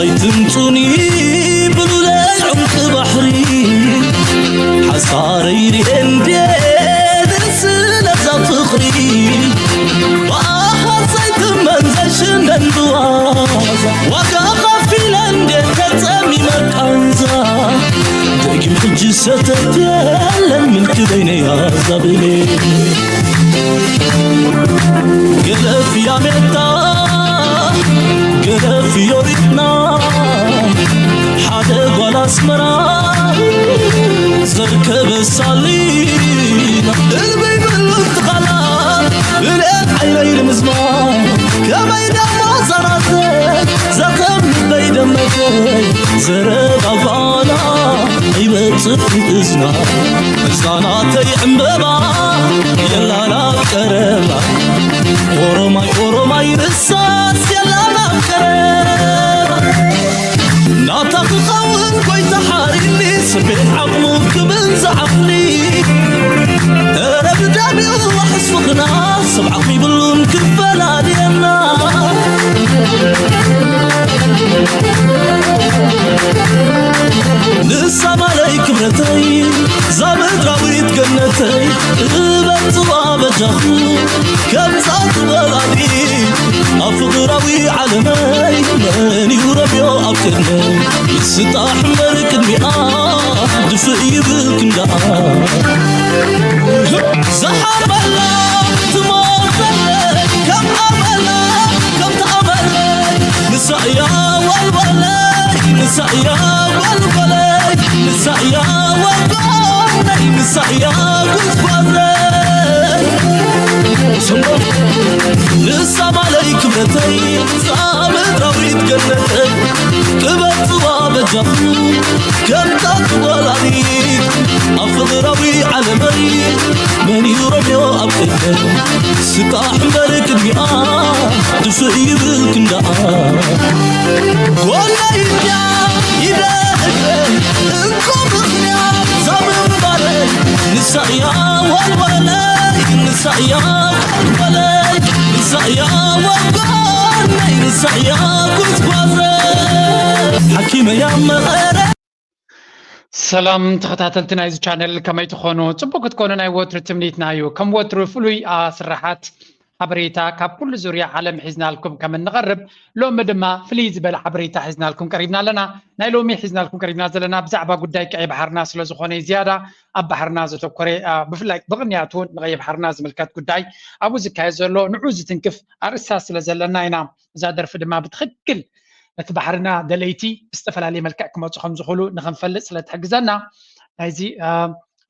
ኣይትምጹኒ ብሉለይ ዑምቂ ባሕሪ ሓሳረይ ርኤ እንዴ ደስ ስለዛ ፍቕሪ ብኣኻት ዘይትመን ዘይሽነን ብዋዛ ዋጋ ኸፊለ እንዴ ተጸሚመ ቃንዛ ደጊም ሕጂ ሰተት የለን ምልኪ በይነይ ኣዛብሌ ገለፍ ያሜታ ገለፍ ዮሪትና ሓደ ጓል ኣስመራ ዘርከበ ሳሊና እልበይ ብሉ ትኻላ ብልአት ዓይነይ ንምዝማ ከመይ ደሞ ዘራተ ዘኸም በይ ደመተይ ዘረባ ጓላ ይበጽሕ እዝና እዝናናተይ ዕምበባ የላና ቀረባ ኦሮማይ ኦሮማይ ንሳስ የላና ቀረባ ናታ ክኸውን ጎይታ ሓሪኒ ስቤት ዓቕሙ ክብል ዝዓቕሊ ኧረ ብዳቢኡ ሕስፍኽና ሰብ ዓቕሚ ብሉን ክፈላልየና ንሳ ማለይ ክብረተይ ዛ ምድራዊት ገነተይ እበጽዋ በጃኹ ከምዛ ትበላሊ ኣብ ፍቕራዊ ዓለመይ መን እዩ ረብዮ ኣብ ቅድመይ ይስጣሕ እምበር ቅድሚኣ ድፍእ ይብል ክንዳኣ ዝሓርበላ ትሞተለይ ከም ኣመላ ከምቲ ኣመለይ ንሳ እያ ዋልዋለይ ንሳ እያ ዋልዋለይ ንሳ እያ ዋልዋለይ ንሳ እያ ጉዝጓዘይ ንሳ ማለይ ክብረተይ ንሳ ምድራዊት ገነተይ ክበጽዋ በጃኹ ከምታ ትወላዲት ኣብ ፍቕራዊ ዓለመይ መን እዩ ረድዮ ኣብ ቅድመይ ስጣሕ እምበር ቅድሚኣ ድፍእ ይብል ክንዳኣ ጎናይ እያ ይደህበ እንኮ ምኽንያት ዘምንባረይ ንሳ እያ ዋልዋለይ ንሳ እያ ዋልዋለይ ንሳ እያ ዋልዋለይ ንሳ እያ ጉዝጓዘይ ሓኪመያ መቐረ ሰላም ተኸታተልቲ ናይዚ ቻነል ከመይ ትኾኑ? ጽቡቅ ክትኮኑ ናይ ወትሩ ትምኒትና እዩ። ከም ወትሩ ፍሉይ ኣስራሓት ሓበሬታ ካብ ኩሉ ዙርያ ዓለም ሒዝናልኩም ከም እንቐርብ ሎሚ ድማ ፍልይ ዝበለ ሓበሬታ ሒዝናልኩም ቀሪብና ኣለና። ናይ ሎሚ ሒዝናልኩም ቀሪብና ዘለና ብዛዕባ ጉዳይ ቀይ ባሕርና ስለ ዝኾነ እዩ ዝያዳ ኣብ ባሕርና ዘተኮረ ብፍላይ ብቕንያት እውን ንቀይ ባሕርና ዝምልከት ጉዳይ ኣብኡ ዝካየድ ዘሎ ንዑ ዝትንክፍ ኣርእስታት ስለ ዘለና ኢና እዛ ደርፊ ድማ ብትኽክል ነቲ ባሕርና ደለይቲ ብዝተፈላለየ መልክዕ ክመፁ ከም ዝኽእሉ ንኽንፈልጥ ስለ ትሕግዘና ናይዚ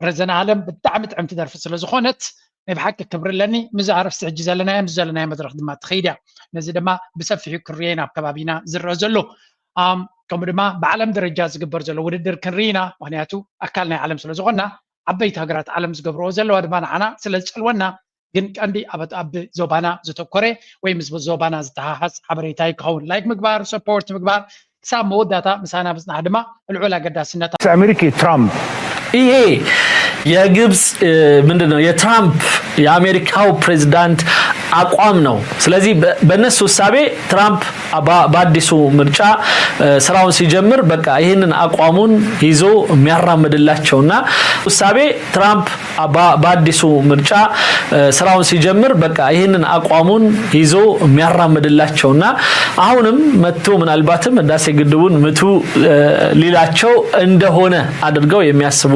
ረዘነ ኣለም ብጣዕሚ ጥዕምቲ ደርፊ ስለ ዝኾነት ናይ ብሓቂ ክብሪ ኣለኒ። ምዚ ኣረፍሲ ሕጂ ዘለናዮ ምስ ዘለናዮ መድረክ ድማ ትኸይድ እያ። ነዚ ድማ ብሰፊሑ ክርየን ኣብ ከባቢና ዝረአ ዘሎ ከምኡ ድማ ብዓለም ደረጃ ዝግበር ዘሎ ውድድር ክንርኢ ኢና። ምክንያቱ ኣካል ናይ ዓለም ስለ ዝኾንና ዓበይቲ ሃገራት ዓለም ዝገብርዎ ዘለዋ ድማ ንዓና ስለ ዝጨልወና ግን ቀንዲ ኣብ ኣብ ዞባና ዘተኮረ ወይ ምስ ዞባና ዝተሓሓዝ ሓበሬታ እዩ ክኸውን። ላይክ ምግባር፣ ሰፖርት ምግባር ክሳብ መወዳእታ ምሳና ምጽናሕ ድማ ልዑል ኣገዳስነት አሜሪካ ትራምፕ ይሄ የግብፅ ምንድን ነው የትራምፕ የአሜሪካው ፕሬዚዳንት አቋም ነው። ስለዚህ በእነሱ እሳቤ ትራምፕ በአዲሱ ምርጫ ስራውን ሲጀምር በቃ ይህንን አቋሙን ይዞ የሚያራምድላቸውና እሳቤ ትራምፕ በአዲሱ ምርጫ ስራውን ሲጀምር በቃ ይህንን አቋሙን ይዞ የሚያራምድላቸውና አሁንም መጥቶ ምናልባትም ህዳሴ ግድቡን ምቱ ሊላቸው እንደሆነ አድርገው የሚያስቡ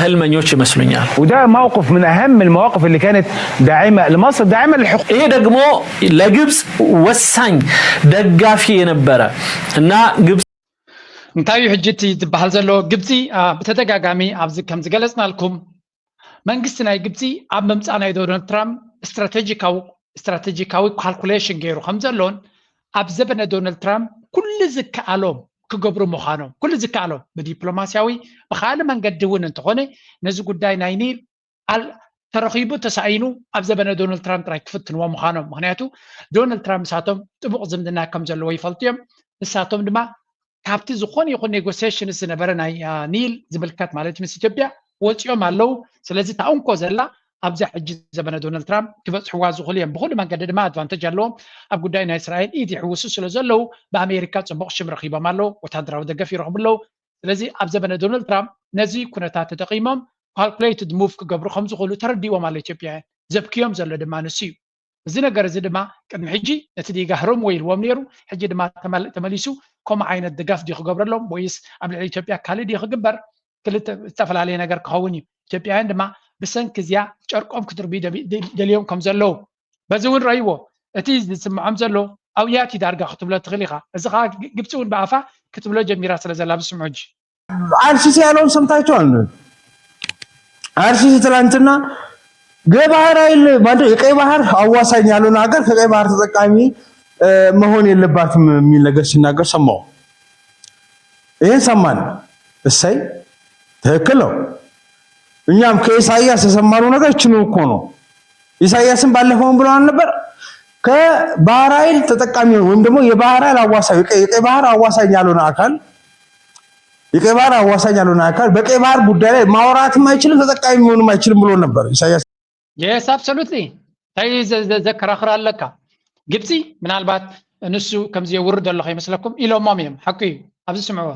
ህልመኞች ይመስሉኛል። وده موقف من أهم المواقف اللي كانت داعمة لمصر، داعمة للحقوق. ይሄ ደግሞ ለግብፅ ወሳኝ ደጋፊ የነበረ እና ግብፅ እንታይ እዩ ሕጂ እቲ ዝበሃል ዘሎ ግብፂ ብተደጋጋሚ ኣብዚ ከም ዝገለፅናልኩም መንግስቲ ናይ ግብፂ ኣብ ምምፃእ ናይ ዶናልድ ትራምፕ ስትራቴጂካዊ ስትራቴጂካዊ ካልኩሌሽን ገይሩ ከም ዘሎን ኣብ ዘበነ ዶናልድ ትራምፕ ኩሉ ዝከኣሎም ክገብሩ ምዃኖም ኩሉ ዝከኣሎም ብዲፕሎማሲያዊ ብካልእ መንገዲ እውን እንተኾነ ነዚ ጉዳይ ናይ ኒል ተረኺቡ ተሳኢኑ ኣብ ዘበነ ዶናልድ ትራምፕ ጥራይ ክፍትንዎ ምዃኖም ምክንያቱ ዶናልድ ትራምፕ ንሳቶም ጥቡቕ ዝምድና ከም ዘለዎ ይፈልጡ እዮም ንሳቶም ድማ ካብቲ ዝኾነ ይኹን ኔጎሲሽን ዝነበረ ናይ ኒል ዝምልከት ማለት ምስ ኢትዮጵያ ወፂኦም ኣለዉ ስለዚ ታኡንኮ ዘላ ኣብዛ ሕጂ ዘበነ ዶናልድ ትራምፕ ክበፅሕዋ ዝኽእሉ እዮም። ብኹሉ መንገዲ ድማ ኣድቫንተጅ ኣለዎም። ኣብ ጉዳይ ናይ እስራኤል ኢድ ይሕውሱ ስለ ዘለዉ ብኣሜሪካ ፅቡቕ ሽም ረኺቦም ኣለዉ። ወታደራዊ ደገፍ ይረኽቡ ኣለዉ። ስለዚ ኣብ ዘበነ ዶናልድ ትራምፕ ነዚ ኩነታት ተጠቒሞም ካልኩሌትድ ሙቭ ክገብሩ ከም ዝኽእሉ ተረዲዎም ኣሎ ኢትዮጵያውያን። ዘብክዮም ዘሎ ድማ ንሱ እዩ። እዚ ነገር እዚ ድማ ቅድሚ ሕጂ ነቲ ዲጋ ህሮም ወይ ኢልዎም ነይሩ። ሕጂ ድማ ተመል- ተመሊሱ ከምኡ ዓይነት ድጋፍ ድዩ ክገብረሎም ወይስ ኣብ ልዕሊ ኢትዮጵያ ካልእ ድዩ ክግበር? ክልተ ዝተፈላለየ ነገር ክኸውን እዩ። ኢትዮጵያውያን ድማ ብሰንኪ እዚኣ ጨርቆም ክትርብዩ ደቢ- ደ- ደልዮም ከም ዘለዉ በዚ እውን ረእይዎ። እቲ ዝስምዖም ዘሎ ኣውያት እዩ ዳርጋ ክትብሎ ትኽእል ኢኻ። እዚ ከዓ ግ- ግብፂ እውን ብኣፋ ክትብሎ ጀሚራ ስለ ዘላ ኣብዚ ስምዑ እንጂ አልሲሲ ያለውን ሰምታችኋል። አልሲሲ ትላንትና የባህር ኃይል ማለት የቀይ ባህር አዋሳኝ ያልሆነ ሀገር ከቀይ ባህር ተጠቃሚ መሆን የለባትም የሚል ነገር ሲናገር ሰማሁ። ይህን ሰማን። እሰይ ትክክል ነው። እኛም ከኢሳያስ የሰማነው ነገር እችኑ እኮ ነው። ኢሳያስን ባለፈውን ብለዋል ነበር። ከባህር ኃይል ተጠቃሚ ወይም ደግሞ የባህር ኃይል አዋሳኝ የቀይ ባህር አዋሳኝ ያልሆነ አካል የቀይ ባህር አዋሳኝ ያልሆነ አካል በቀይ ባህር ጉዳይ ላይ ማውራትም አይችልም፣ ተጠቃሚ መሆንም አይችልም ብሎ ነበር ኢሳያስ። Yes, absolutely። እንታይ ዘከራኽር ኣለካ? ግብፂ ምናልባት ንሱ ከምዚ የውርድ ኣሎ ከይመስለኩም ኢሎሞም እዮም። ሓቂ እዩ። ኣብዚ ስምዕዎ።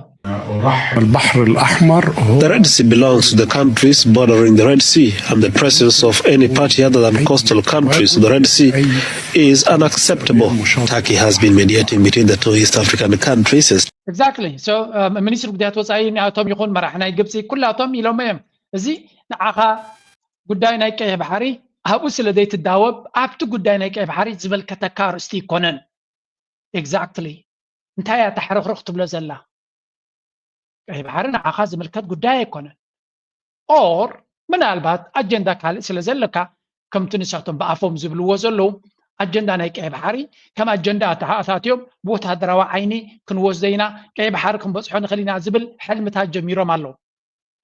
البحر الأحمر The Red Sea belongs to the countries bordering the Red Sea, and the presence of any party other than coastal countries to the Red Sea is unacceptable. Turkey has been mediating between the two East African countries. Exactly. So, ሚኒስትሪ ጉዳያት ወፃኢ ናቶም ይኹን መራሒ ናይ ግብፂ ኩላቶም ኢሎም እዮም። እዚ ንዓኻ ጉዳይ ናይ ቀይሕ ባሕሪ ኣብኡ ስለ ዘይትዳወብ ኣብቲ ጉዳይ ናይ ቀይሕ ባሕሪ ዝመልከተካ ኣርእስቲ ኣይኮነን። Exactly እንታይ እያ ታሕርኽርኽ ትብሎ ዘላ? ቀይሕ ባሕሪ ንዓኻ ዝምልከት ጉዳይ ኣይኮነን። Or ምናልባት ኣጀንዳ ካልእ ስለ ዘለካ ከምቲ ንሳቶም ብኣፎም ዝብልዎ ዘለዉ ኣጀንዳ ናይ ቀይሕ ባሕሪ ከም ኣጀንዳ ኣተሓታትዮም ብወታደራዊ ዓይኒ ክንወስዶ ኢና፣ ቀይሕ ባሕሪ ክንበፅሖ ንኽእል ኢና ዝብል ሕልምታት ጀሚሮም ኣለዉ።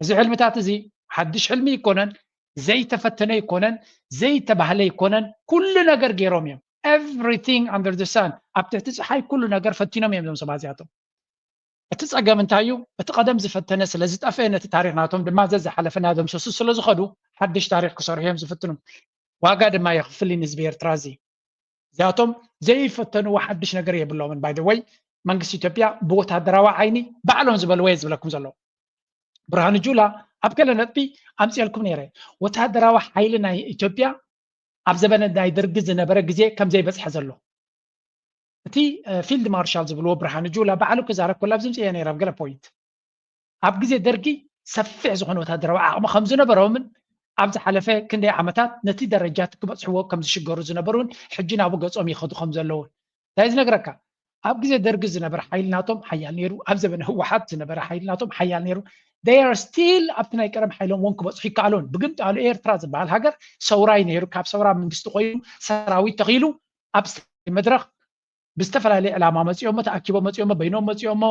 እዚ ሕልምታት እዚ ሓድሽ ሕልሚ ኣይኮነን፣ ዘይተፈተነ ኣይኮነን፣ ዘይተባህለ ኣይኮነን። ኩሉ ነገር ገይሮም እዮም። Everything under the sun፣ ኣብ ትሕቲ ፀሓይ ኩሉ ነገር ፈቲኖም እዮም እዞም ሰባት እዚኣቶም። እቲ ፀገም እንታይ እዩ? እቲ ቀደም ዝፈተነ ስለ ዝጠፍአ ነቲ ታሪክ ናቶም ድማ ዘዝሓለፈ እናደምሰሱ ስለ ዝኸዱ ሓድሽ ታሪክ ክሰርሑ እዮም ዝፍትኑ። ዋጋ ድማ የኽፍል እዩ ንህዝቢ ኤርትራ እዚ። እዚኣቶም ዘይፈተንዎ ሓድሽ ነገር የብሎምን። By the way መንግስቲ ኢትዮጵያ ብወታደራዊ ዓይኒ ባዕሎም ዝበልዎ እየ ዝብለኩም ዘለዉ። ብርሃኑ ጁላ ኣብ ገለ ነጥቢ ኣምፅኤልኩም ነይረ። ወታደራዊ ሓይሊ ናይ ኢትዮጵያ ኣብ ዘበነ ናይ ደርጊ ዝነበረ ግዜ ከም ዘይበፅሐ ዘሎ እቲ ፊልድ ማርሻል ዝብልዎ ብርሃኑ ጁላ ባዕሉ ክዛረብ ከሎ ኣብዚ ምፅእ እየ ነይረ ኣብ ገለ ፖይንት ኣብ ግዜ ደርጊ ሰፊሕ ዝኾነ ወታደራዊ ዓቕሚ ከም ዝነበሮምን ኣብ ዝሓለፈ ክንደይ ዓመታት ነቲ ደረጃ ክበፅሕዎ ከም ዝሽገሩ ዝነበሩን ሕጂ ናብኡ ገፆም ይኸዱ ከም ዘለውን እንታይ ዝነግረካ ኣብ ግዜ ደርጊ ዝነበረ ሓይሊ ናቶም ሓያል ነይሩ ኣብ ዘበነ ህወሓት ዝነበረ ሓይሊ ናቶም ሓያል ነይሩ they are still ኣብቲ ናይ ቀደም ሓይሎም እውን ክበፅሑ ይከኣሉን ብግምጣሉ ኤርትራ ዝበሃል ሃገር ሰውራይ ነይሩ ካብ ሰውራ መንግስቲ ኮይኑ ሰራዊት ተኺሉ ኣብ መድረኽ ብዝተፈላለየ ዕላማ መፂኦሞ ተኣኪቦም መፂኦሞ በይኖም መፂኦሞ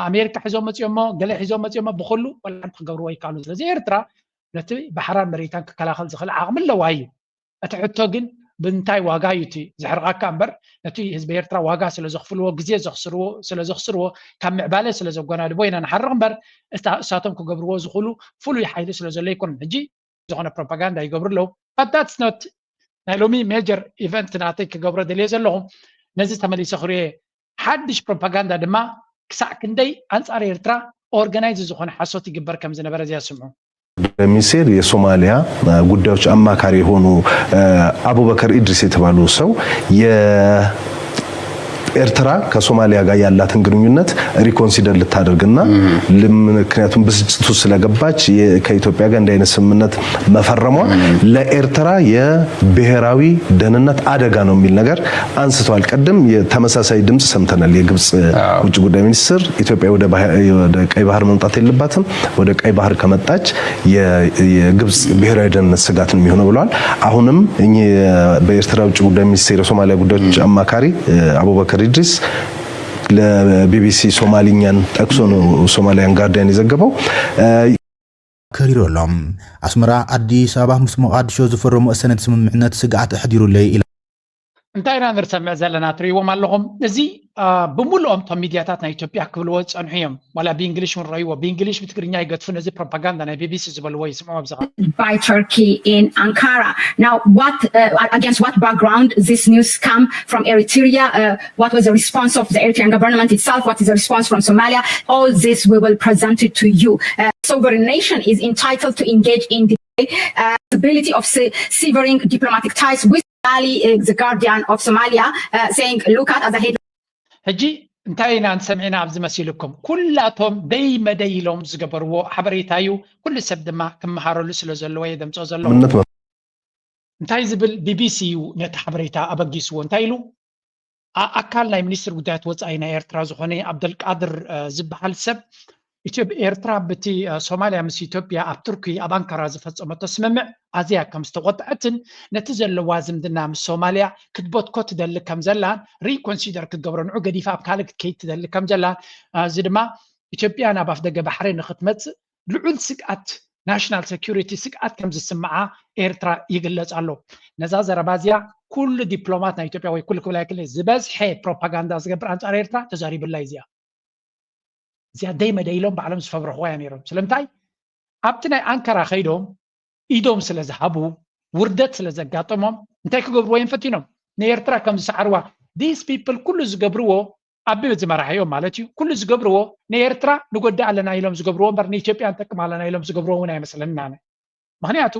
ኣሜሪካ ሒዞም መፂኦሞ ገለ ሒዞም መፂኦሞ ብኩሉ ወላን ክገብርዎ ይከኣሉ ስለዚ ኤርትራ ነቲ ባሕራን መሬታን ክከላኸል ዝኽእል ዓቕሚ ኣለዋ እዩ እቲ ሕቶ ግን ብምንታይ ዋጋ እዩ እቲ ዘሕርቐካ እምበር ነቲ ህዝቢ ኤርትራ ዋጋ ስለ ዘኽፍልዎ ግዜ ዘኽስርዎ ስለ ዘኽስርዎ ካብ ምዕባለ ስለ ዘጎናድቦ ኢና ንሓርቕ እምበር እሳቶም ክገብርዎ ዝኽእሉ ፍሉይ ሓይሊ ስለ ዘሎ ኣይኮኑን ሕጂ ዝኾነ ፕሮፓጋንዳ ይገብሩ ኣለዉ but that's not ናይ ሎሚ ሜጀር ኢቨንት ናተይ ክገብሮ ደልየ ዘለኹ ነዚ ተመሊሰ ክርእየ ሓድሽ ፕሮፓጋንዳ ድማ ክሳዕ ክንደይ ኣንፃር ኤርትራ ኦርጋናይዝ ዝኾነ ሓሶት ይግበር ከም ዝነበረ እዚኣ ስምዑ ሚኒስቴር የሶማሊያ ጉዳዮች አማካሪ የሆኑ አቡበከር ኢድሪስ የተባሉ ሰው የ ኤርትራ ከሶማሊያ ጋር ያላትን ግንኙነት ሪኮንሲደር ልታደርግና ምክንያቱም ብስጭቱ ስለገባች ከኢትዮጵያ ጋር እንዲህ አይነት ስምምነት መፈረሟ ለኤርትራ የብሔራዊ ደህንነት አደጋ ነው የሚል ነገር አንስተዋል። ቅድም የተመሳሳይ ድምፅ ሰምተናል። የግብፅ ውጭ ጉዳይ ሚኒስትር ኢትዮጵያ ወደ ቀይ ባህር መምጣት የለባትም፣ ወደ ቀይ ባህር ከመጣች የግብፅ ብሔራዊ ደህንነት ስጋት ነው የሚሆነው ብለዋል። አሁንም እኚህ በኤርትራ ውጭ ጉዳይ ሚኒስቴር የሶማሊያ ጉዳዮች አማካሪ አቡበከር ኢድሪስ ለቢቢሲ ሶማሊኛን ጠቅሶ ነው ሶማሊያን ጋርዲያን የዘገበው። ከሪሩ ኣሎ። ኣስመራ፣ ኣዲስ ኣበባ ምስ ሞቓዲሾ ዝፈረምኦ ሰነድ ስምምዕነት ስግኣት ኣሕዲሩለይ ኢላ። እንታይ ኢና ንርሰምዕ ዘለና? ትርእይዎም ኣለኹም። እዚ ብምሉኦም እቶም ሚድያታት ናይ ኢትዮጵያ ክብልዎ ዝፀንሑ እዮም። ዋላ ብእንግሊሽ እውን ረእይዎ። ብእንግሊሽ ብትግርኛ ይገድፉ። ነዚ ፕሮፓጋንዳ ናይ ቢቢሲ ዝበልዎ ይስምዑ ኣብዚ። By Turkey in Ankara. Now, what uh, against what background this news come from Eritrea? Uh, what was the response of the Eritrean government itself? What is the response from Somalia? All this we will present it to you. Uh, sovereign nation is entitled to engage in the uh, possibility of se- severing diplomatic ties with Mali, uh, the guardian of Somalia, uh, saying, look at as a head. ሕጂ እንታይ ኢና ንሰምዕና ኣብዚ መሲልኩም? ኩላቶም ደይ መደይ ኢሎም ዝገበርዎ ሓበሬታ እዩ። ኩሉ ሰብ ድማ ክመሃረሉ ስለ ዘለዎ እየ ደምፅኦ ዘለኹ። እንታይ ዝብል ቢቢሲ እዩ ነቲ ሓበሬታ ኣበጊስዎ? እንታይ ኢሉ? ኣካል ናይ ሚኒስትር ጉዳያት ወፃኢ ናይ ኤርትራ ዝኾነ ኣብደልቃድር ዝበሃል ሰብ፣ ኤርትራ ብቲ ሶማልያ ምስ ኢትዮጵያ ኣብ ቱርኪ ኣብ ኣንካራ ዝፈፀመቶ ስምምዕ ኣዝያ ከም ዝተቆጠዐትን ነቲ ዘለዋ ዝምድና ምስ ሶማልያ ክትበትኮ ትደሊ ከም ዘላን፣ ሪኮንሲደር ክትገብሮ፣ ንዑ ገዲፋ ኣብ ካልእ ክትከይድ ትደሊ ከም ዘላን፣ እዚ ድማ ኢትዮጵያ ናብ ኣፍደገ ባሕሪ ንክትመፅእ ልዑል ስግኣት፣ ናሽናል ሴኩሪቲ ስግኣት ከም ዝስምዓ ኤርትራ ይግለፅ ኣሎ። ነዛ ዘረባ እዚኣ ኩሉ ዲፕሎማት ናይ ኢትዮጵያ ወይ ኩሉ ክብል ኣይክእልን፣ ዝበዝሐ ፕሮፓጋንዳ ዝገብር ኣንፃር ኤርትራ ተዛሪብላ እዩ። እዚኣ እዚኣ ደይ መደይ ኢሎም ባዕሎም ዝፈብረኽዋ እያ ነይሮም። ስለምንታይ? ኣብቲ ናይ ኣንካራ ከይዶም ኢዶም ስለ ዝሃቡ፣ ውርደት ስለ ዘጋጠሞም እንታይ ክገብርዎ እዮም ፈቲኖም? ንኤርትራ ከም ዝሰዓርዋ። These people ኩሉ ዝገብርዎ፣ ኣቢ ዝመራሕዮም ማለት እዩ፣ ኩሉ ዝገብርዎ ንኤርትራ ንጎዳእ ኣለና ኢሎም ዝገብርዎ እምበር ንኢትዮጵያ ንጠቅም ኣለና ኢሎም ዝገብርዎ እውን ኣይመስለንን ኣነ። ምክንያቱ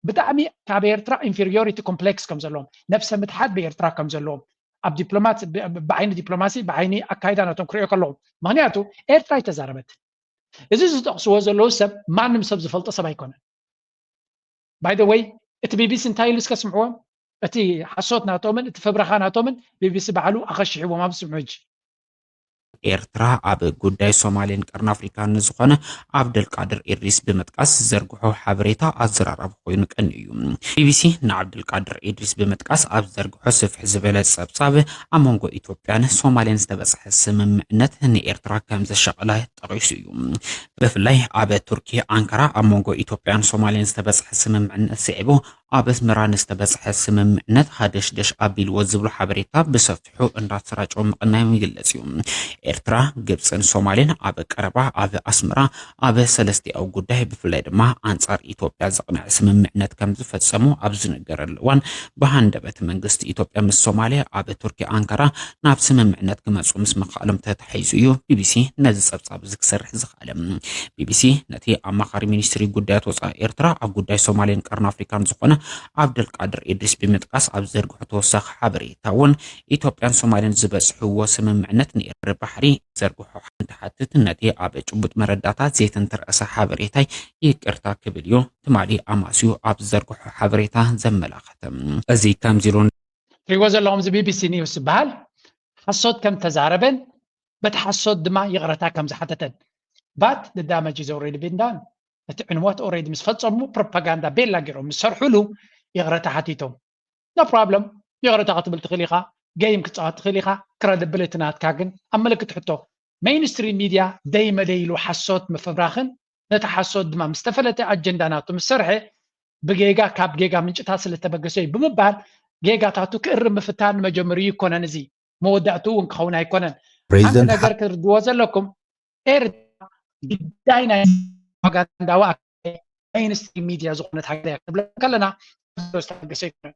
ብጣዕሚ ካብ ኤርትራ ኢንፌሪዮሪቲ ኮምፕሌክስ ከም ዘለዎም፣ ነብሰ ምትሓት ብኤርትራ ከም ዘለዎም ኣብ ዲፕሎማት፣ ብዓይኒ ዲፕሎማሲ፣ ብዓይኒ ኣካይዳ ናቶም ክሪኦ ከለኹ፣ ምክንያቱ ኤርትራ ኣይተዛረበትን። እዚ ዝጠቕስዎ ዘለዉ ሰብ ማንም ሰብ ዝፈልጦ ሰብ ኣይኮነን። By the way፣ እቲ ቢቢሲ እንታይ ኢሉ እስከ ስምዕዎም? እቲ ሓሶት ናቶምን እቲ ፈብረኻ ናቶምን ቢቢሲ ባዕሉ ኣኸሽሕዎም ኣብ ስምዑ ሕጂ። ኤርትራ ኣብ ጉዳይ ሶማሌን ቀርኒ ኣፍሪካን ንዝኾነ ኣብደልቃድር ኢድሪስ ብምጥቃስ ዝዘርግሖ ሓበሬታ ኣዘራራቢ ኮይኑ ቀኒ እዩ። ቢቢሲ ንዓብደልቃድር ኢድሪስ ብምጥቃስ ኣብ ዝዘርግሖ ስፍሕ ዝበለ ጸብጻብ ኣብ መንጎ ኢትዮጵያን ሶማሌን ዝተበጽሐ ስምምዕነት ንኤርትራ ከም ዘሻቐላ ጠቒሱ እዩ። ብፍላይ ኣብ ቱርኪ ኣንካራ ኣብ መንጎ ኢትዮጵያን ሶማሌን ዝተበጽሐ ስምምዕነት ስዒቡ ኣብ ኣስመራ ንዝተበጽሐ ስምምዕነት ሃደሽደሽ ኣቢልዎ ዝብሉ ሓበሬታ ብሰፊሑ እንዳተሰራጨወ ምቕናዮም ይግለጽ እዩ። ኤርትራ፣ ግብጽን ሶማሌን ኣብ ቀረባ ኣብ ኣስመራ ኣብ ሰለስቲኣዊ ጉዳይ ብፍላይ ድማ ኣንጻር ኢትዮጵያ ዘቕንዐ ስምምዕነት ከም ዝፈጸሙ ኣብ ዝንገረሉ እዋን ብሃንደበት መንግስቲ ኢትዮጵያ ምስ ሶማሌ ኣብ ቱርኪ ኣንካራ ናብ ስምምዕነት ክመጹ ምስ ምኽኣሎም ተታሒዙ እዩ ቢቢሲ ነዚ ጸብጻብ እዚ ክሰርሕ ዝኽኣለ። ቢቢሲ ነቲ ኣማኻሪ ሚኒስትሪ ጉዳያት ወጻኢ ኤርትራ ኣብ ጉዳይ ሶማሌን ቀርኒ ኣፍሪካን ዝኾነ ኣብደልቃድር ኢድሪስ ብምጥቃስ ኣብ ዝዘርግሖ ተወሳኺ ሓበሬታ እውን ኢትዮጵያን ሶማሌን ዝበጽሕዎ ስምምዕነት ንኤርትራ ባሕሪ ዘርግሖ እንትሓትት ነቲ ኣብ ጭቡጥ መረዳእታ ዘይተንተርኣሰ ሓበሬታይ ይቅርታ ክብል እዩ ትማሊ ኣማስዩ ኣብ ዝዘርግሖ ሓበሬታ ዘመላኸተ። እዚ ከምዚ ኢሉ ትሪእዎ ዘለኹም እዚ ቢቢሲ ኒውስ ዝበሃል ሓሶት ከም ተዛረበን በቲ ሓሶት ድማ ይቕረታ ከም ዝሓተተን። But the damage is already been done። እቲ ዕንወት ኦሬዲ ምስ ፈጸሙ ፕሮፓጋንዳ ቤላ ገይሮም ምስ ሰርሑሉ ይቕረታ ሓቲቶም። No problem። ይቕረታ ክትብል ትኽእል ኢኻ፣ ጌም ክትፃወት ትኽእል ኢኻ። ክረድብሊቲ ናትካ ግን ኣብ ምልክት ሕቶ። ሜይንስትሪም ሚድያ ደይ መደይ ኢሉ ሓሶት ምፍብራኽን ነቲ ሓሶት ድማ ምስ ተፈለጠ ኣጀንዳ ናቱ ምስ ሰርሐ ብጌጋ ካብ ጌጋ ምንጭታት ስለተበገሰ እዩ ብምባል ጌጋታቱ ክእርም ምፍታን መጀመሪኡ ይኮነን። እዚ መወዳእትኡ እውን ክኸውን ኣይኮነን። ሓንቲ ፕሬዚደንት ነገር ክትርድዎ ዘለኩም ኤርትራ ግዳይ ናይ ፕሮፓጋንዳዊ ሜይንስትሪም ሚድያ ዝኾነት ሃገር እያ ክብለ ከለና ዝተበገሰ ኣይኮነን።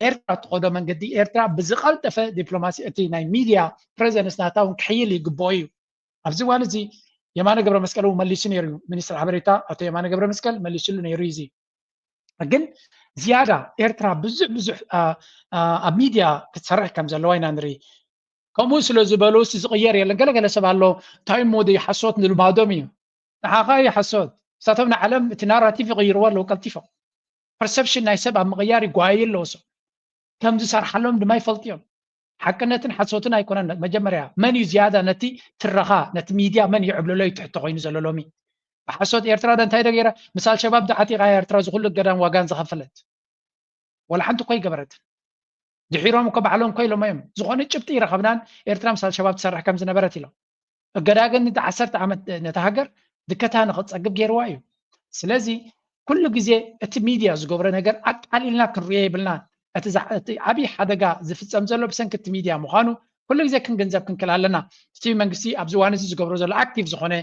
ኤርትራ እትኸዶ መንገዲ ኤርትራ ብዝቐልጠፈ ዲፕሎማሲ እቲ ናይ ሚድያ ፕሬዘንስ ናታ እውን ክሕይል ይግብኦ እዩ። ኣብዚ እዋን እዚ የማነ ገብረ መስቀል እውን መሊሱ ነይሩ እዩ። ሚኒስትር ሓበሬታ ኣቶ የማነ ገብረ መስቀል መሊሱሉ ነይሩ እዩ። እዚ ግን ዝያዳ ኤርትራ ብዙሕ ብዙሕ ኣብ ሚድያ ክትሰርሕ ከም ዘለዋ ኢና ንርኢ። ከምኡ ስለ ዝበሉ ዝቕየር የለን። ገለገለ ሰብ ኣሎ እንታይ እሞ ሓሶት ንልማዶም እዩ። ንዓኻ እዩ ሓሶት። ንሳቶም ንዓለም እቲ ናራቲቭ ይቕይርዎ ኣለዉ ቀልጢፎም። ፐርሰፕሽን ናይ ሰብ ኣብ ምቕያር ይጓየዩ ኣለዉ። ሰብ ከም ዝሰርሓሎም ድማ ይፈልጡ እዮም። ሓቅነትን ሓሶትን ኣይኮነን። መጀመርያ መን እዩ ዝያዳ ነቲ ትረኻ ነቲ ሚድያ መን ይዕብልሎ እዩ ትሕቶ ኮይኑ ዘሎ ሎሚ። ብሓሶት ኤርትራ ዶ እንታይ ዶ ገይራ? ምስ ኣልሸባብ ዶ ዓጢቓ እያ ኤርትራ ዝኹሉ እገዳን ዋጋን ዝኸፈለት? ወላ ሓንቲ እኮ ኣይገበረትን። ድሒሮም እኮ ባዕሎም እኮ ኢሎም እዮም ዝኾነ ጭብጢ ይረኸብናን ኤርትራ ምስ ኣልሸባብ ትሰርሕ ከም ዝነበረት ኢሎም። እገዳ ግን ንዓሰርተ ዓመት ነታ ሃገር ድከታ ንኽትፀግብ ገይርዋ እዩ። ስለዚ ኩሉ ግዜ እቲ ሚድያ ዝገብሮ ነገር ኣቃሊልና ክንሪኦ የብልናን። እቲ ዓብዪ ሓደጋ ዝፍፀም ዘሎ ብሰንኪ እቲ ሚድያ ምዃኑ ኩሉ ግዜ ክንግንዘብ ክንክል ኣለና። እቲ መንግስቲ ኣብዚ እዋን እዚ ዝገብሮ ዘሎ ኣክቲቭ ዝኾነ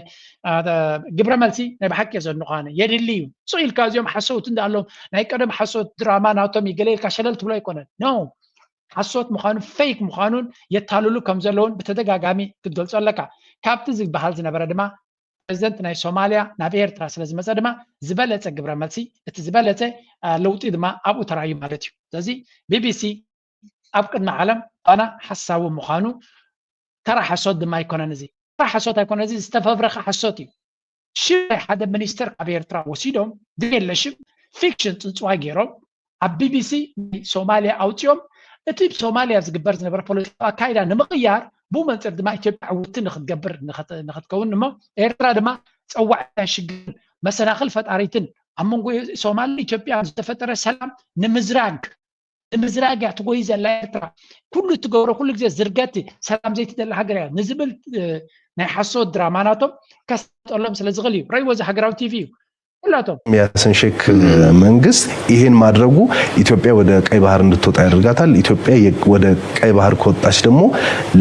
ግብረ መልሲ ናይ ብሓቂ የዘንኳነ የድሊ እዩ። ስቕ ኢልካ እዚኦም ሓሰውቲ እንዳኣሎም ናይ ቀደም ሓሶት ድራማ ናቶም ይገለ ኢልካ ሸለል ትብሎ ኣይኮነን። ኖ፣ ሓሶት ምዃኑ ፌክ ምዃኑን የታልሉ ከም ዘለውን ብተደጋጋሚ ክትገልጾ ኣለካ። ካብቲ ዝበሃል ዝነበረ ድማ ፕሬዚደንት ናይ ሶማልያ ናብ ኤርትራ ስለ ዝመፀ ድማ ዝበለፀ ግብረ መልሲ፣ እቲ ዝበለፀ ለውጢ ድማ ኣብኡ ተራእዩ ማለት እዩ። ስለዚ ቢቢሲ ኣብ ቅድሚ ዓለም ኣና ሓሳዊ ምዃኑ ተራ ሓሶት ድማ ኣይኮነን። እዚ ተራ ሓሶት ኣይኮነ፣ እዚ ዝተፈብረኸ ሓሶት እዩ። ሽም ናይ ሓደ ሚኒስተር ካብ ኤርትራ ወሲዶም ዘየለ ሽም ፊክሽን ፅንፅዋይ ገይሮም ኣብ ቢቢሲ ናይ ሶማልያ ኣውፂኦም እቲ ብ ሶማልያ ዝግበር ዝነበረ ፖለቲካዊ ኣካይዳ ንምቕያር ብኡ መንፅር ድማ ኢትዮጵያ ዕውቲ ንክትገብር ንክትከውን እሞ ኤርትራ ድማ ፀዋዕቲ ናይ ሽግርን መሰናኽል ፈጣሪትን ኣብ መንጎ ሶማልን ኢትዮጵያን ዝተፈጠረ ሰላም ንምዝራግ ንምዝራግ እያ ትጎይ ዘላ ኤርትራ። ኩሉ እትገብሮ ኩሉ ግዜ ዝርገቲ ሰላም ዘይትደሊ ሃገር እያ ንዝብል ናይ ሓሶት ድራማ ናቶም ከስጠሎም ስለ ዝኽእል እዩ። ረይዎ እዚ ሃገራዊ ቲቪ እዩ። ሁላቶም የሐሰን ሼክ መንግስት ይህን ማድረጉ ኢትዮጵያ ወደ ቀይ ባህር እንድትወጣ ያደርጋታል። ኢትዮጵያ ወደ ቀይ ባህር ከወጣች ደግሞ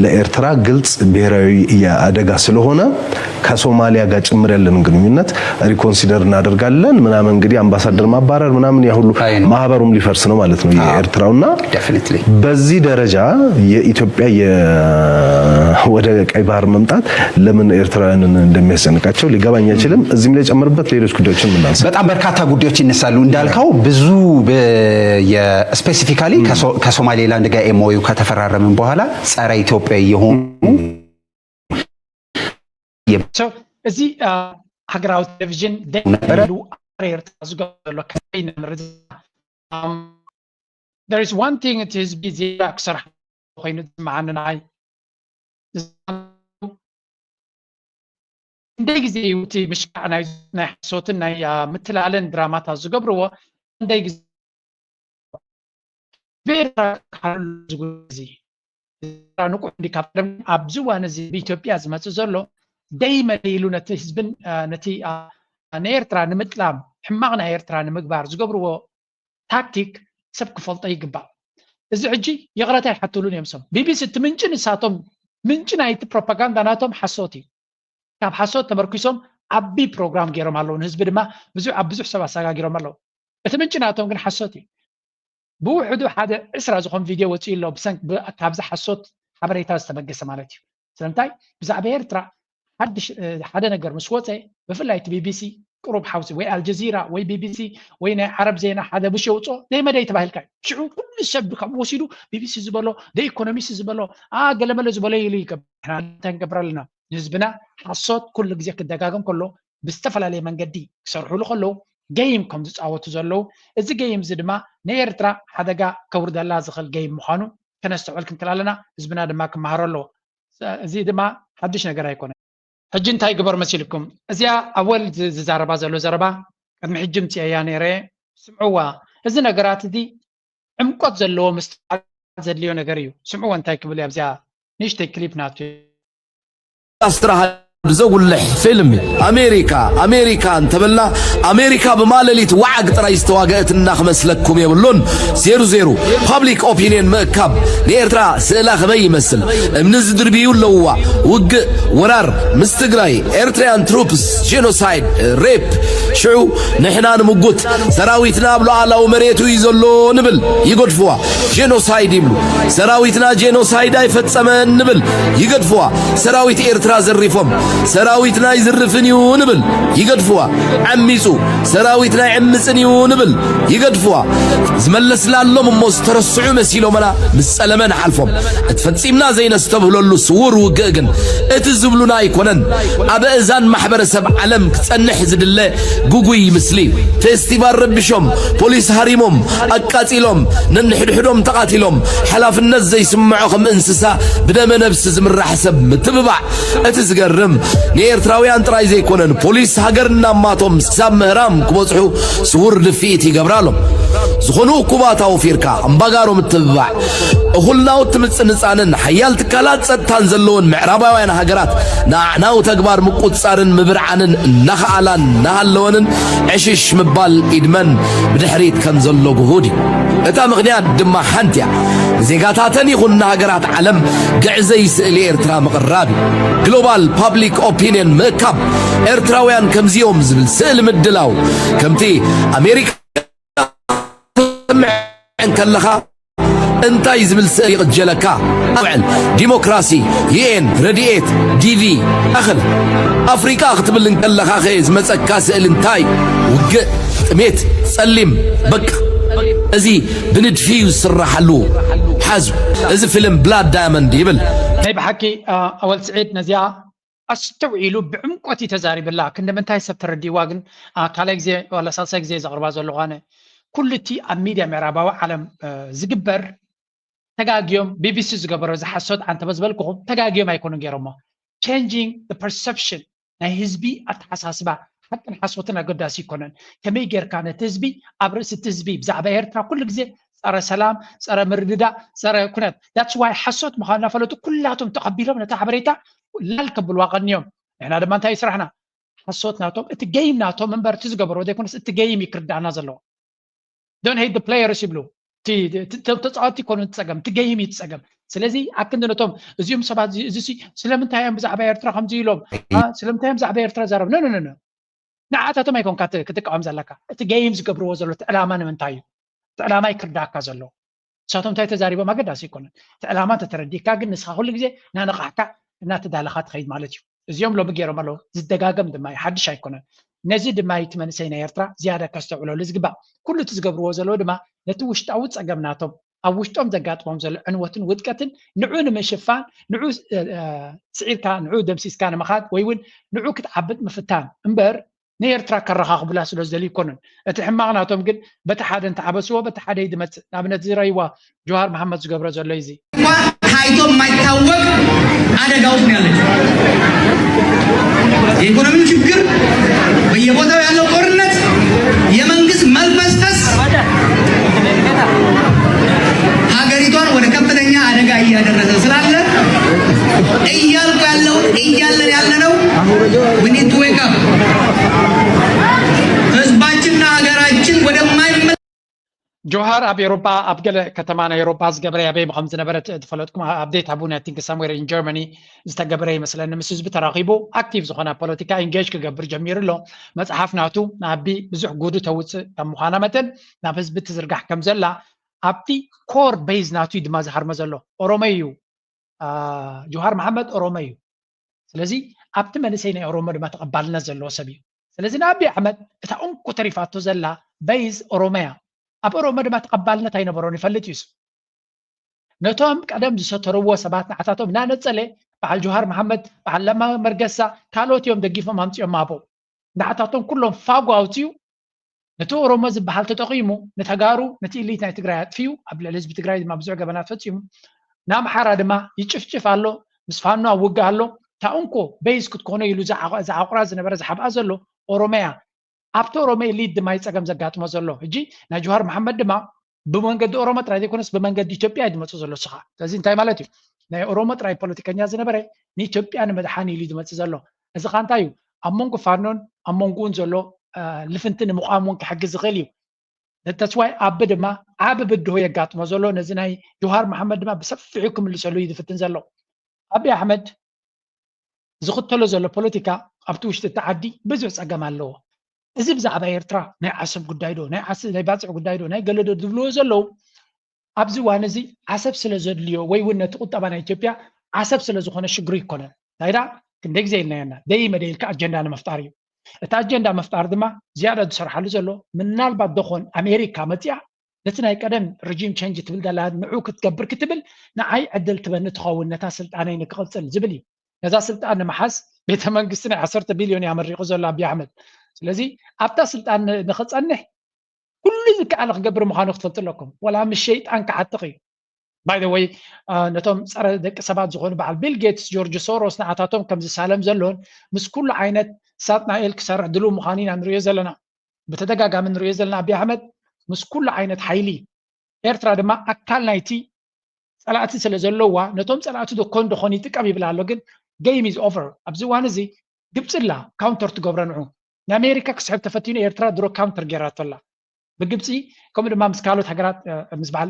ለኤርትራ ግልጽ ብሔራዊ የአደጋ ስለሆነ ከሶማሊያ ጋር ጭምር ያለንን ግንኙነት ሪኮንሲደር እናደርጋለን ምናምን። እንግዲህ አምባሳደር ማባረር ምናምን ያ ሁሉ ማህበሩም ሊፈርስ ነው ማለት ነው የኤርትራውና። በዚህ ደረጃ የኢትዮጵያ ወደ ቀይ ባህር መምጣት ለምን ኤርትራውያንን እንደሚያስጨንቃቸው ሊገባኝ አይችልም። እዚህም ላይ ጨምርበት ሌሎች ጉዳዮችን ምናንሳ። በጣም በርካታ ጉዳዮች ይነሳሉ እንዳልከው ብዙ ስፔሲፊካሊ ከሶማሌላንድ ጋር ኤምኦዩ ከተፈራረምን በኋላ ጸረ ኢትዮጵያ የሆኑ እዚ ሃገራዊ ቴሌቪዥን ነበረ። ኤርትራ ዝገብሮ ዘሎ ካምፔይን ንምርድዳእ there is one thing እቲ ህዝቢ ዜጋ ክሰርሓ ኮይኑ ዝስምዓኒ ንዓይ። ክንደይ ግዜ እዩ እቲ ምሽካዕ ናይ ሓሶትን ናይ ምትላልን ድራማታት ዝገብርዎ? ክንደይ ግዜ ብኤርትራ ክካሉ ዝጉ እዚ ንቁሕ እንዲ ካብ ቀደም ኣብዚ እዋን እዚ ብኢትዮጵያ ዝመፅእ ዘሎ ደይ መለ ኢሉ ነቲ ህዝብን ነቲ ንኤርትራ ንምጥላም ሕማቕ ናይ ኤርትራ ንምግባር ዝገብርዎ ታክቲክ ሰብ ክፈልጦ ይግባእ። እዚ ሕጂ ይቕረታ ይሓትሉን እዮም። ሶም ቢቢሲ እቲ ምንጪ ንሳቶም ምንጪ ናይቲ ፕሮፓጋንዳ ናቶም ሓሶት እዩ። ካብ ሓሶት ተመርኪሶም ዓቢ ፕሮግራም ገይሮም ኣለዉ። ንህዝቢ ድማ ብዙሕ ኣብ ብዙሕ ሰብ ኣሰጋጊሮም ኣለዉ። እቲ ምንጪ ናቶም ግን ሓሶት እዩ። ብውሕዱ ሓደ ዕስራ ዝኾን ቪድዮ ወፂኡ ኣሎ ብሰንክ ካብዚ ሓሶት ሓበሬታ ዝተበገሰ ማለት እዩ። ስለምንታይ ብዛዕባ ኤርትራ ሓድሽ ሓደ ነገር ምስ ወፀ ብፍላይ እቲ ቢቢሲ ቅሩብ ሓውሲ ወይ ኣልጀዚራ ወይ ቢቢሲ ወይ ናይ ዓረብ ዜና ሓደ ምሽ የውፅኦ ዘይመደይ ተባሂልካ እዩ። ሽዑ ኩሉ ሰብ ካብ ወሲዱ ቢቢሲ ዝበሎ ኢኮኖሚስት ዝበሎ ገለመለ ዝበሎ ኢሉ ይገብር። እንታይ ንገብር ኣለና? ንህዝብና ሓሶት ኩሉ ግዜ ክደጋገም ከሎ ብዝተፈላለየ መንገዲ ክሰርሕሉ ከለዉ ገይም ከም ዝፃወቱ ዘለዉ እዚ ገይም እዚ ድማ ንኤርትራ ሓደጋ ከውርደላ ዝኽእል ገይም ምዃኑ ከነስተውዕል ክንክል ኣለና። ህዝብና ድማ ክመሃሮ ኣለዎ። እዚ ድማ ሓድሽ ነገር ኣይኮነ። ሕጂ እንታይ ግበር መሲልኩም? እዚኣ ኣወል ዝዛረባ ዘሎ ዘረባ ቅድሚ ሕጂ ምፅኤያ ነይረ። ስምዕዋ፣ እዚ ነገራት እዚ ዕምቆት ዘለዎ ምስትውዓል ዘድልዮ ነገር እዩ። ስምዕዎ እንታይ ክብል ኣብዚኣ ንእሽተይ ክሊፕ ናቱ ኣስትራሃ ብዘጉልሕ ፊልም ኣሜሪካ ኣሜሪካ እንተበልና ኣሜሪካ ብማለሊት ዋዓግ ጥራይ ዝተዋገአት እናክመስለኩም የብሉን። ዜሩ ዜሩ ፓብሊክ ኦፒንየን ምእካብ ንኤርትራ ስእላ ከመይ ይመስል? እምኒ ዝድርብዩ ኣለውዋ። ውግእ፣ ወራር ምስ ትግራይ ኤርትራያን ትሩፕስ ጄኖሳይድ፣ ሬፕ። ሽዑ ንሕና ንምጉት ሰራዊትና ኣብ ሉዓላዊ መሬቱ እዩ ዘሎ ንብል፣ ይገድፍዋ። ጄኖሳይድ ይብሉ። ሰራዊትና ጄኖሳይድ ኣይፈጸመን ንብል፣ ይገድፍዋ። ሰራዊት ኤርትራ ዘሪፎም ሰራዊትና ኣይዝርፍን እዩ ንብል፣ ይገድፍዋ። ዓሚጹ ሰራዊትና ኣይዕምጽን እዩ ንብል፣ ይገድፍዋ። ዝመለስላሎም እሞ ዝተረስዑ መሲሎምና ምስ ጸለመ ንሓልፎም። እቲ ፈጺምና ዘይነስተብህለሉ ስዉር ውግእ ግን እቲ ዝብሉና ኣይኮነን። ኣብ እዛን ማሕበረሰብ ዓለም ክጸንሕ ዝድለ ግጉይ ምስሊ እዩ። ፌስቲቫል ረቢሾም፣ ፖሊስ ሃሪሞም፣ ኣቃጺሎም፣ ነንሕድሕዶም ተቓቲሎም፣ ሓላፍነት ዘይስምዖ ከም እንስሳ ብደመ ነብሲ ዝምራሕ ሰብ ምትብባዕ። እቲ ዝገርም ንኤርትራውያን ጥራይ ዘይኮነን ፖሊስ ሃገር እናማቶም ክሳብ ምህራም ክበጽሑ ስውር ድፍኢት ይገብራሎም። ዝኾኑ እኩባት ኣውፊርካ ኣምባጋሮ ምትብባዕ፣ እኹል ናውቲ ምጽንጻንን ሓያል ትካላት ጸጥታን ዘለወን ምዕራባውያን ሃገራት ንኣዕናዊ ተግባር ምቁጽጻርን ምብርዓንን እናኸኣላ እናሃለወንን ዕሽሽ ምባል ኢድመን ብድሕሪት ከም ዘሎ ግሁድ እዩ። እታ ምኽንያት ድማ ሓንቲ እያ። ንዜጋታተን ይኹን ንሃገራት ዓለም ግዕዘይ ስእሊ ኤርትራ ምቕራብ እዩ። ግሎባል ፓብሊክ ኦፒንየን ምእካብ፣ ኤርትራውያን ከምዚኦም ዝብል ስእሊ ምድላው፣ ከምቲ ኣሜሪካ ትሰምዕ እንከለኻ እንታይ ዝብል ስእሊ ይቕጀለካ? ውዕል፣ ዲሞክራሲ፣ ዩኤን፣ ረድኤት፣ ዲቪ፣ እኽል፣ ኣፍሪቃ ክትብል እንከለኻ ኸ ዝመጸካ ስእሊ እንታይ? ውግእ፣ ጥሜት፣ ጸሊም፣ በቃ። እዚ ብንድፊ እዩ ዝስራሓሉ። ሓዙ፣ እዚ ፊልም ብላድ ዳያመንድ ይብል። ናይ ብሓቂ፣ ኣወል ስዒድ ነዚኣ ኣስተውዒሉ ብዕምቆት እዩ ተዛሪብላ። ክንዲ ምንታይ ሰብ ተረዲእዋ ግን፣ አ፣ ካልኣይ ግዜ ዋላ ሳልሳይ ግዜ ዘቕርባ ዘለኹ ኣነ። ኩሉ እቲ ኣብ ሚድያ ምዕራባዊ ዓለም፣ እ፣ ዝግበር ተጋግዮም፣ ቢቢሲ ዝገበሮ እዚ ሓሶት ኣንተበ ዝበልኩኹም ተጋግዮም ኣይኮኑን ገይሮሞ። Changing the perception ናይ ህዝቢ ኣተሓሳስባ ሓቅን ሓሶትን ኣገዳሲ ኣይኮነን። ከመይ ጌርካ ነቲ ህዝቢ ኣብ ርእሲ እቲ ህዝቢ ብዛዕባ ኤርትራ ኩሉ ግዜ ጸረ ሰላም፣ ጸረ ምርድዳእ፣ ጸረ ኩነት that's why ሓሶት ምዃኑ እናፈለጡ ኩላቶም ተቐቢሎም ነታ ሓበሬታ ላል ከብልዋ ቀንዮም። ንሕና ድማ እንታይ እዩ ስራሕና? ሓሶት ናቶም እቲ ገይም ናቶም እምበር እቲ ዝገበርዎ ዘይኮነስ እቲ ገይም እዩ ክርዳእና ዘለዎ። Don't hate the players ይብሉ። እቲ እቲ- እቶም ተፃወትቲ ይኮኑ እቲ ፀገም፣ እቲ ገይም እዩ እቲ ፀገም። ስለዚ ኣብ ክንዲ ነቶም እዚኦም ሰባት እዚ- እዚ ሲ ስለምንታይ እዮም ብዛዕባ ኤርትራ ከምዚ ኢሎም? አ፣ ስለምንታይ እዮም ብዛዕባ ኤርትራ ዛረብ? ኖ ኖ ኖ ኖ። ንዓታቶም ኣይኮንካ ት- ክትቃወም ዘለካ። እቲ ገይም ዝገብርዎ ዘሎ እቲ ዕላማ ንምንታይ እዩ? እቲ ዕላማ ይክርዳእካ ዘሎ። ንሳቶም እንታይ ተዛሪቦም ኣገዳሲ ኣይኮነን። እቲ ዕላማ እንተተረዲእካ ግን ንስኻ ኩሉ ግዜ እናነቓሕካ እናተዳለኻ ትኸይድ ማለት እዩ። እዚኦም ሎሚ ገይሮም ኣለዉ። ዝደጋገም ድማ እዩ፣ ሓድሽ ኣይኮነን። ነዚ ድማ እዩ እቲ መንእሰይ ናይ ኤርትራ ዝያዳ ከስተውዕለሉ ዝግባእ። ኩሉ እቲ ዝገብርዎ ዘለዉ ድማ ነቲ ውሽጣዊ ጸገም ናቶም ኣብ ውሽጦም ዘጋጥሞም ዘሎ ዕንወትን ውድቀትን ንዑ ንምሽፋን፣ ንዑ እ፣ እ፣ ስዒርካ፣ ንዑ ደምሲስካ ንምኻድ ወይ እውን ንዑ ክትዓብጥ ምፍታን እምበር ንኤርትራ ከረኻኽቡላ ስለ ዝደልዩ ኣይኮኑን። እቲ ሕማቕ ናቶም ግን በቲ ሓደ እንተዓበስዎ በቲ ሓደ እዩ ዝመጽእ። ንኣብነት ዝረይዋ ጆሃር መሓመድ ዝገብሮ ዘሎ እዩ እዚ። እኳ ታይቶ የማይታወቅ አደጋ ውስጥ ነው ያለችው። የኢኮኖሚው ችግር፣ በየቦታው ያለው ጦርነት፣ የመንግስት መልፈስፈስ ሀገሪቷን ወደ ከፍተኛ አደጋ እያደረሰ ስላለ እያልኩ ያለው እያለን ያለነው we need to wake up። ህዝባችንና ሀገራችን ወደማይመ ጆሃር ኣብ ኤሮጳ ኣብ ገለ ከተማ ናይ ኤሮጳ ዝገበረ ኣበይ ከም ዝነበረ ት- ትፈለጥኩም። ኣፕዴት ኣቡና፣ I think somewhere in Germany ዝተገበረ ይመስለኒ። ምስ ህዝቢ ተራኺቡ ኣክቲቭ ዝኾነ ፖለቲካ ኢንጌጅ ክገብር ጀሚሩ ኣሎ። መጽሓፍ ናቱ ንኣቢ ብዙሕ ጉዱ ተውፅእ ከም ምዃና መጠን ናብ ህዝቢ ትዝርጋሕ ከም ዘላ ኣብቲ ኮር ቤዝ ናቱ እዩ ድማ ዝሃርመ ዘሎ። ኦሮሞ እዩ፣ አ፣ ጆሃር መሓመድ ኦሮሞ እዩ። ስለዚ ኣብቲ መንእሰይ ናይ ኦሮሞ ድማ ተቐባልነት ዘለዎ ሰብ እዩ። ስለዚ ንኣቢ ኣሕመድ እታ እንኮ ተሪፋቶ ዘላ በይዝ ኦሮሞ እያ። ኣብ ኦሮሞ ድማ ተቐባልነት ኣይነበሮን ይፈልጥ እዩ። ነቶም ቀደም ዝሰተርዎ ሰባት ንዓታቶም እናነጸለ በዓል ጆሃር መሓመድ፣ በዓል ለማ መርገሳ፣ ካልኦት እዮም ደጊፎም ኣምጺኦም ኣብኡ። ንዓታቶም ኩሎም ፋጎ ኣውጺኡ ነቲ ኦሮሞ ዝበሃል ተጠቒሙ ንተጋሩ ነቲ ኢሊት ናይ ትግራይ ኣጥፊኡ ኣብ ልዕሊ ህዝቢ ትግራይ ድማ ብዙሕ ገበናት ፈጺሙ ንኣምሓራ ድማ ይጭፍጭፍ ኣሎ፣ ምስ ፋኖ ኣብ ውግእ ኣሎ። እታ እንኮ በይዝ ክትኮኖ ኢሉ ዝዓቑ- ዝዓቑራ ዝነበረ ዝሓብኣ ዘሎ ኦሮመያ ኣብቲ ኦሮሞ ኢሊት ድማ እዩ ፀገም ዘጋጥሞ ዘሎ። ሕጂ ናይ ጆሃር መሓመድ ድማ ብመንገዲ ኦሮሞ ጥራይ ዘይኮነስ ብመንገዲ ኢትዮጵያ እዩ ዝመፅእ ዘሎ። ንስኻ ስለዚ እንታይ ማለት እዩ? ናይ ኦሮሞ ጥራይ ፖለቲከኛ ዝነበረ ንኢትዮጵያ ንምድሓን ኢሉ እዩ ዝመፅእ ዘሎ። እዚ ኸ እንታይ እዩ? ኣብ መንጎ ፋኖን ኣብ መንጎኡን ዘሎ ልፍንቲ ንምቋም እውን ክሕግዝ ዝኽእል እዩ። That's why ኣቢ ድማ ዓቢ ብድሆ የጋጥሞ ዘሎ። ነዚ ናይ ጆሃር መሓመድ ድማ ብሰፊሑ ክምልሰሉ እዩ ዝፍትን ዘሎ። ኣቢ ኣሕመድ ዝኽተሎ ዘሎ ፖለቲካ ኣብቲ ውሽጢ እቲ ዓዲ ብዙሕ ጸገም ኣለዎ። እዚ ብዛዕባ ኤርትራ ናይ ዓሰብ ጉዳይ ዶ ናይ ዓሰብ ናይ ባጽዕ ጉዳይ ዶ ናይ ገለ ዶ ዝብልዎ ዘለዉ ኣብዚ እዋን እዚ ዓሰብ ስለ ዘድልዮ ወይ እውን ነቲ ቁጠባ ናይ ኢትዮጵያ ዓሰብ ስለ ዝኾነ ሽግሩ ይኮነን። እንታይ ደኣ ክንደይ ግዜ ኢልናዮ ኢና ደይ መደይ ኢልካ ኣጀንዳ ንምፍጣር እዩ። እቲ ኣጀንዳ ምፍጣር ድማ ዝያዳ ዝሰርሓሉ ዘሎ ምናልባት ዶኾን ኣሜሪካ መፂኣ ነቲ ናይ ቀደም ሪጂም ቸንጅ ትብል ዘላ ንዑ ክትገብር ክትብል ንዓይ ዕድል ትበኒ ትኸውን ነታ ስልጣነይ ንክቕፅል ዝብል እዩ። ነዛ ስልጣን ንምሓዝ ቤተ መንግስቲ ናይ ዓሰርተ ቢልዮን እያ መሪቑ ዘሎ ኣቢ ኣሕመድ። ስለዚ ኣብታ ስልጣን ን- ንኽፀንሕ ኩሉ ዝከኣለ ክገብር ምዃኑ ክትፈልጡ ኣለኩም። ወላ ምስ ሸይጣን ክዓጥቕ እዩ። By the way ነቶም ፀረ ደቂ ሰባት ዝኾኑ በዓል ቢል ጌትስ፣ ጆርጅ ሶሮስ ንዓታቶም ከም ዝሳለም ዘሎን ምስ ኩሉ ዓይነት ሳጥናኤል ክሰርሕ ድልው ምዃኑ ኢና ንሪኦ ዘለና። ብተደጋጋሚ ንሪኦ ዘለና ኣቢ ኣሕመድ ምስ ኩሉ ዓይነት ሓይሊ። ኤርትራ ድማ ኣካል ናይቲ ጸላእቲ ስለ ዘለዋ ነቶም ጸላእቲ ዶ ኮን ዶ ኮን ይጥቀም ይብል ኣሎ። ግን game is over። ኣብዚ እዋን እዚ ግብጺ ኣላ counter ትገብሮ ንዑ። ንኣሜሪካ ክስሕብ ተፈቲኑ ኤርትራ ድሮ counter ገይራቶ ኣላ። ብግብጺ ከምኡ ድማ ምስ ካልኦት ሃገራት ምስ በዓል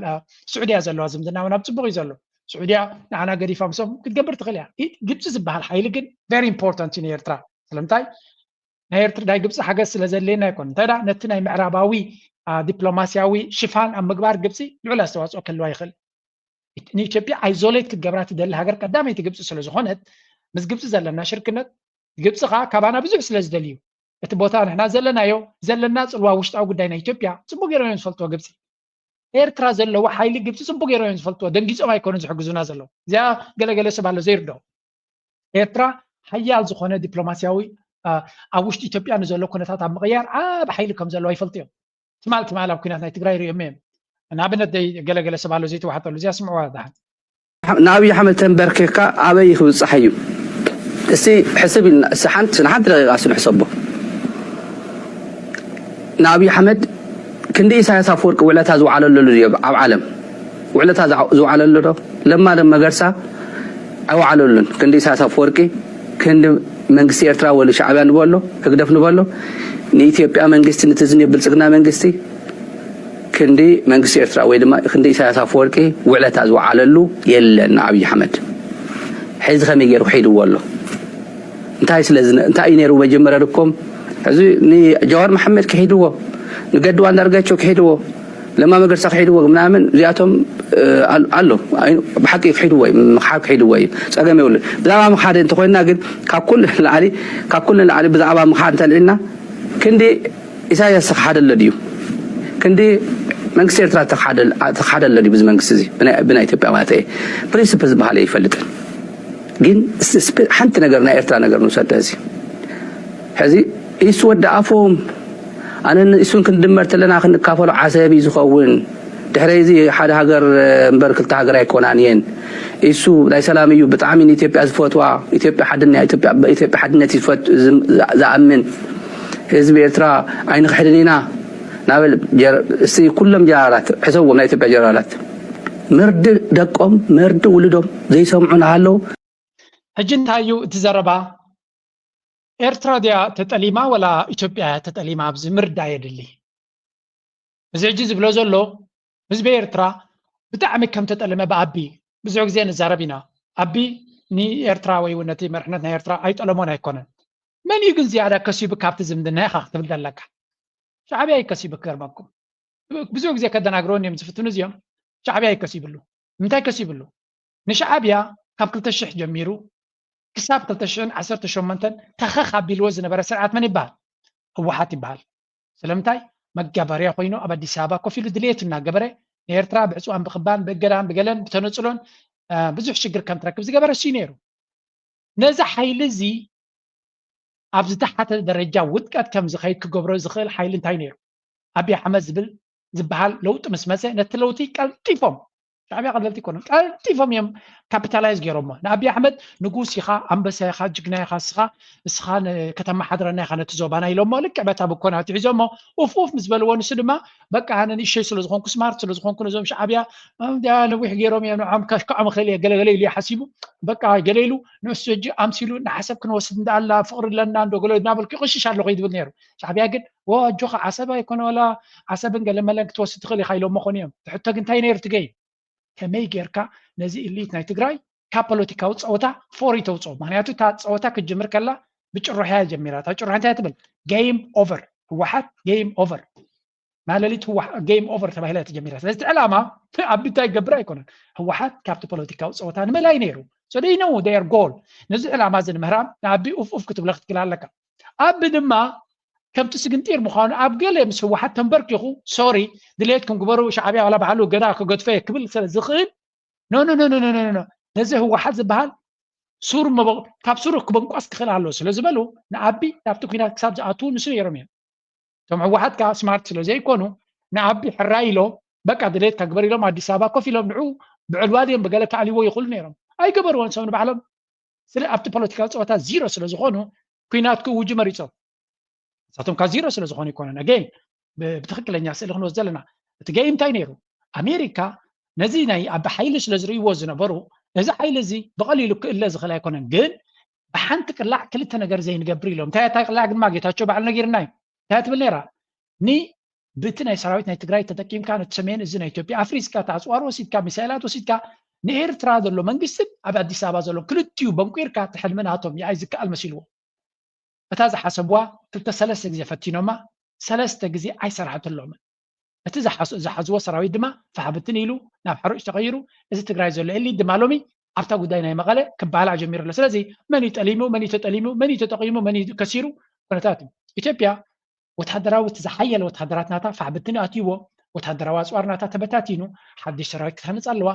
ስዑድያ ዘለዋ ዝምድና እውን ኣብ ጽቡቕ እዩ ዘሎ። ስዑድያ ንዓና ገዲፋ ምስኦም ክትገብር ትኽእል እያ። ግብጺ ዝበሃል ሓይሊ ግን very important እዩ ንኤርትራ። ስለምንታይ ናይ ኤርትራ ናይ ግብጺ ሓገዝ ስለ ዘድልየና ኣይኮን እንታይ ዳ ነቲ ናይ ምዕራባዊ ዲፕሎማስያዊ ሽፋን ኣብ ምግባር ግብጺ ልዑል ኣስተዋፅኦ ክህልዋ ይኽእል። ንኢትዮጵያ isolate ክትገብራ ትደሊ ሃገር ቀዳመይቲ ግብፂ ስለዝኾነት ምስ ግብፂ ዘለና ሽርክነት ግብፂ ከዓ ካባና ብዙሕ ስለዝደልዩ እቲ ቦታ ንሕና ዘለናዮ ዘለና ፅልዋ ውሽጣዊ ጉዳይ ናይ ኢትዮጵያ ፅቡቅ ገይሮም እዮም ዝፈልጥዎ ግብፂ ኤርትራ ዘለዎ ሓይሊ ግብፂ ፅቡቅ ገይሮም እዮም ዝፈልጥዎ ደንጊፆም ኣይኮኑን ዝሕግዙና ዘለዉ እዚኣ ገለገለ ሰብ ኣሎ ዘይርድኦ ኤርትራ ሓያል ዝኾነ ዲፕሎማስያዊ ኣብ ውሽጢ ኢትዮጵያ ንዘሎ ኩነታት ኣብ ምቕያር ዓብ ሓይሊ ከም ዘለዋ ይፈልጡ እዮም ትማል ትማል ኣብ ኩናት ናይ ትግራይ ሪኦም እዮም ንኣብነት ደይ ገለገለ ሰብ ኣሎ ዘይተዋሕጠሉ እዚኣ ስምዕዋ ዳሓን ንኣብይ ኣሕመድ ተንበርኪኽካ ኣበይ ክብፅሕ እዩ እስቲ ሕስብ ኢልና እስቲ ሓንቲ ንሓንቲ ደቂቃ እስቲ ንሕሰቦ ንኣብይ ኣሕመድ ክንዲ ኢሳያስ ኣፈወርቂ ውዕለታ ዝወዓለሉ ድዮ ኣብ ዓለም ውዕለታ ዝወዓለሉ ዶ ለማ ዶ መገርሳ ኣይወዓለሉን ክንዲ ኢሳያስ ኣፈወርቂ ክንዲ መንግስቲ ኤርትራ ወሉ ሻዕብያ ንበሎ ህግደፍ ንበሎ ንኢትዮጵያ መንግስቲ ንትዝኒ ብልፅግና መንግስቲ ክንዲ መንግስቲ ኤርትራ ወይ ድማ ክንዲ ኢሳያስ ኣፈወርቂ ውዕለታ ዝወዓለሉ የለን ንኣብይ ኣሕመድ ሕዚ ከመይ ገይሩ ክሒድዎ ኣሎ እንታይ ስለ እንታይ እዩ ነይሩ መጀመርያ ድኮም ሕዚ ንጀዋር መሓመድ ክሒድዎ ንገዱ ኣንዳርጋቸው ክሒድዎ ለማ መገርሳ ክሒድዎ ምናምን እዚኣቶም ኣሎ ብሓቂ ክሒድዎ እዩ ምክሓድ ክሒድዎ እዩ ፀገም የብሉ ብዛዕባ ምክሓድ እንተኮይንና ግን ካብ ኩሉ ንላዕሊ ካብ ኩሉ ንላዕሊ ብዛዕባ ምክሓድ እንተልዒልና ክንዲ ኢሳያስ ተክሓደለ ድዩ ክንዲ መንግስቲ ኤርትራ ተክሓደለ ድዩ ብዚ መንግስቲ እዚ ብናይ ኢትዮጵያ ማለት እየ ፕሪንስፕል ዝበሃለ ይፈልጥን ግን ሓንቲ ነገር ናይ ኤርትራ ነገር ንውሰድ እዚ ሕዚ ኢሱ ወዲ ኣፎም ኣነ ንኢሱን ክንድመር ተለና ክንካፈሎ ዓሰብ እዩ ዝኸውን ድሕረይ እዚ ሓደ ሃገር እምበር ክልተ ሃገር ኣይኮናን እየን ኢሱ ናይ ሰላም እዩ ብጣዕሚ ንኢትዮጵያ ዝፈትዋ ኢትዮጵያ ሓድነት ኢትዮጵያ ሓድነት ዝኣምን ህዝቢ ኤርትራ ኣይንክሕድን ኢና ናበል እስቲ ኩሎም ጀነራላት ሕሰብዎም ናይ ኢትዮጵያ ጀነራላት መርዲ ደቆም መርዲ ውልዶም ዘይሰምዑ ናሃለዉ ሕጂ እንታይ እዩ እቲ ዘረባ ኤርትራ ድያ ተጠሊማ ወላ ኢትዮጵያ እያ ተጠሊማ ኣብዚ ምርዳ የድሊ እዚ ሕጂ ዝብሎ ዘሎ ህዝቢ ኤርትራ ብጣዕሚ ከም ተጠለመ ብኣቢ ብዙሕ ግዜ ንዛረብ ኢና ኣቢ ንኤርትራ ወይ እውን ነቲ መርሕነት ናይ ኤርትራ ኣይጠለሞን ኣይኮነን መን እዩ ግን ዝያዳ ከሲቡ ካብቲ ዝምድና ኢኻ ክትብል ዘለካ ሻዕብያ እዩ ከሲቡ ክገርመኩም ብዙሕ ግዜ ከደናግረውን እዮም ዝፍትኑ እዚኦም ሻዕብያ እዩ ከሲብሉ እንታይ ከሲብሉ ንሻዕብያ ካብ ክልተ ሽሕ ጀሚሩ ክሳብ ክልተ ሽሕን ዓሰርተ ሸሞንተን ተኸኽ ኣቢልዎ ዝነበረ ስርዓት መን ይበሃል ህወሓት ይበሃል ስለምንታይ መጋበርያ ኮይኑ ኣብ ኣዲስ ኣበባ ኮፍ ኢሉ ድሌቱ እናገበረ ንኤርትራ ብዕፅዋን ብክባን ብእገዳን ብገለን ብተነፅሎን ብዙሕ ሽግር ከም ትረክብ ዝገበረ እሱ ነይሩ ነዚ ሓይሊ እዚ ኣብ ዝተሓተ ደረጃ ውድቀት ከም ዝኸይድ ክገብሮ ዝኽእል ሓይሊ እንታይ ነይሩ ኣብይ ኣሕመድ ዝብል ዝበሃል ለውጢ ምስ መፀ ነቲ ለውጢ ቀልጢፎም ሻዕብያ ቀለልቲ ይኮኑ ቀልጢፎም እዮም ካፒታላይዝ ገይሮሞ ንኣብይ ኣሕመድ ንጉስ ኢኻ ኣንበሳ ኢኻ ጅግና ኢኻ እስኻ እስኻ ከተመሓድረና ኢኻ ነቲ ዞባና ኢሎሞ ልክዕ በታ ብኮና ትሒዞሞ ኡፍ ኡፍ ምስ በልዎ ንሱ ድማ በቃ ኣነ ንእሸይ ስለ ዝኾንኩ ስማርት ስለ ዝኾንኩ ነዞም ሻዕብያ ነዊሕ ገይሮም እዮም ንዖም ከሽክዖም ክእል እየ ገለገለ ኢሉ ሓሲቡ በቃ ገለ ኢሉ ንሱ ሕጂ ኣምሲሉ ንዓሰብ ክንወስድ እንዳኣላ ፍቅሪ ኣለና እንዶ ገለ እናበልኩ ይቅሽሽ ኣለኹ ይድብል ነይሩ ሻዕብያ ግን ኣጆኻ ዓሰብ ኣይኮነ ወላ ዓሰብን ገለመለን ክትወስድ ትኽእል ኢኻ ኢሎም መኾኑ እዮም ትሕቶ ግን እንታይ ነይሩ ትገይ ከመይ ጌርካ ነዚ ኢሊት ናይ ትግራይ ካብ ፖለቲካዊ ፀወታ ፎሪ ተውፅኦ ምክንያቱ እታ ፀወታ ክትጅምር ከላ ብጭሩሕያ ጀሚራ እታ ጭሩሕ እንታይ ትብል game over ህወሓት game over ማለሊት game over ተባሂላ ተጀሚራ ስለዚ ዕላማ ኣብ እንታይ ገብር ኣይኮነን ህወሓት ካብቲ ፖለቲካዊ ፀወታ ንምእላይ ነይሩ so they know their goal ነዚ ዕላማ እዚ ንምህራም ንኣቢ ኡፍ ኡፍ ክትብለ ክትክል ኣለካ ኣቢ ድማ ከምቲ ስግንጢር ምዃኑ ኣብ ገለ ምስ ህወሓት ተንበርኪኹ sorry ድሌትኩም ግበሩ ሻዕብያ ዋላ ባዕሉ ገና ክገድፎ እየ ክብል ስለ ዝኽእል no no no no no no ነዚ ህወሓት ዝበሃል ሱር ካብ ሱር ክበንቋስ ክኽእል ኣለዎ ስለ ዝበሉ ንኣቢ ናብቲ ኩናት ክሳብ ዝኣትዉ ንሱ ነይሮም እዮም እቶም ህወሓት ከዓ ስማርት ስለ ዘይኮኑ ንኣቢ ሕራይ ኢሎም በቃ ድሌትካ ግበር ኢሎም ኣዲስ ኣበባ ኮፍ ኢሎም ንዑ ብዕልዋ ድዮም ብገለ ክኣልይዎ ይኽእሉ ነይሮም ኣይገበርዎን ሰብ ንባዕሎም ስለ ኣብቲ ፖለቲካዊ ፀወታ ዚሮ ስለ ዝኾኑ ኩናት ክእውጁ መሪፆም ንሳቶም ካብ ዚሮ ስለ ዝኾኑ ይኮነን ኣገይን ብትክክለኛ ስእሊ ክንወስድ ዘለና። እቲ ገይ እንታይ ነይሩ? ኣሜሪካ ነዚ ናይ ኣብ ሓይሊ ስለ ዝርእይዎ ዝነበሩ፣ ነዚ ሓይሊ እዚ ብቐሊሉ ክእለ ዝኽእል ኣይኮነን። ግን ብሓንቲ ቅላዕ ክልተ ነገር ዘይንገብር ኢሎም። እንታይ እታ ቅላዕ ግድማ ጌታቸው ባዕሉ ነጊርና እዩ። እንታይ ትብል ነይራ? ኒ ብቲ ናይ ሰራዊት ናይ ትግራይ ተጠቂምካ ነቲ ሰሜን እዚ ናይ ኢትዮጵያ ኣፍሪስካ፣ እቲ ኣፅዋር ወሲድካ፣ ሚሳይላት ወሲድካ፣ ንኤርትራ ዘሎ መንግስትን ኣብ ኣዲስ ኣበባ ዘሎ ክልቲኡ በንቂርካ፣ እቲ ሕልሚ ናቶም ይኣይ ዝከኣል መሲልዎ። እታ ዝሓሰብዋ ክልተ ሰለስተ ግዜ ፈቲኖማ፣ ሰለስተ ግዜ ኣይሰራሕትሎምን። እቲ ዝሓዝዎ ሰራዊት ድማ ፋሕብትን ኢሉ ናብ ሓሩጭ ተቐይሩ። እዚ ትግራይ ዘሎ ኤሊት ድማ ሎሚ ኣብታ ጉዳይ ናይ መቐለ ክባላዕ ጀሚሩ ኣሎ። ስለዚ መን እዩ ጠሊሙ፣ መን እዩ ተጠሊሙ፣ መን እዩ ከሲሩ ኩነታት እዩ። ኢትዮጵያ ወታደራዊ፣ እቲ ዝሓየለ ወታደራት ናታ ፋሕብትን ኣትይዎ፣ ወታደራዊ ኣፅዋር ናታ ተበታቲኑ፣ ሓድሽ ሰራዊት ክትሃንፅ ኣለዋ።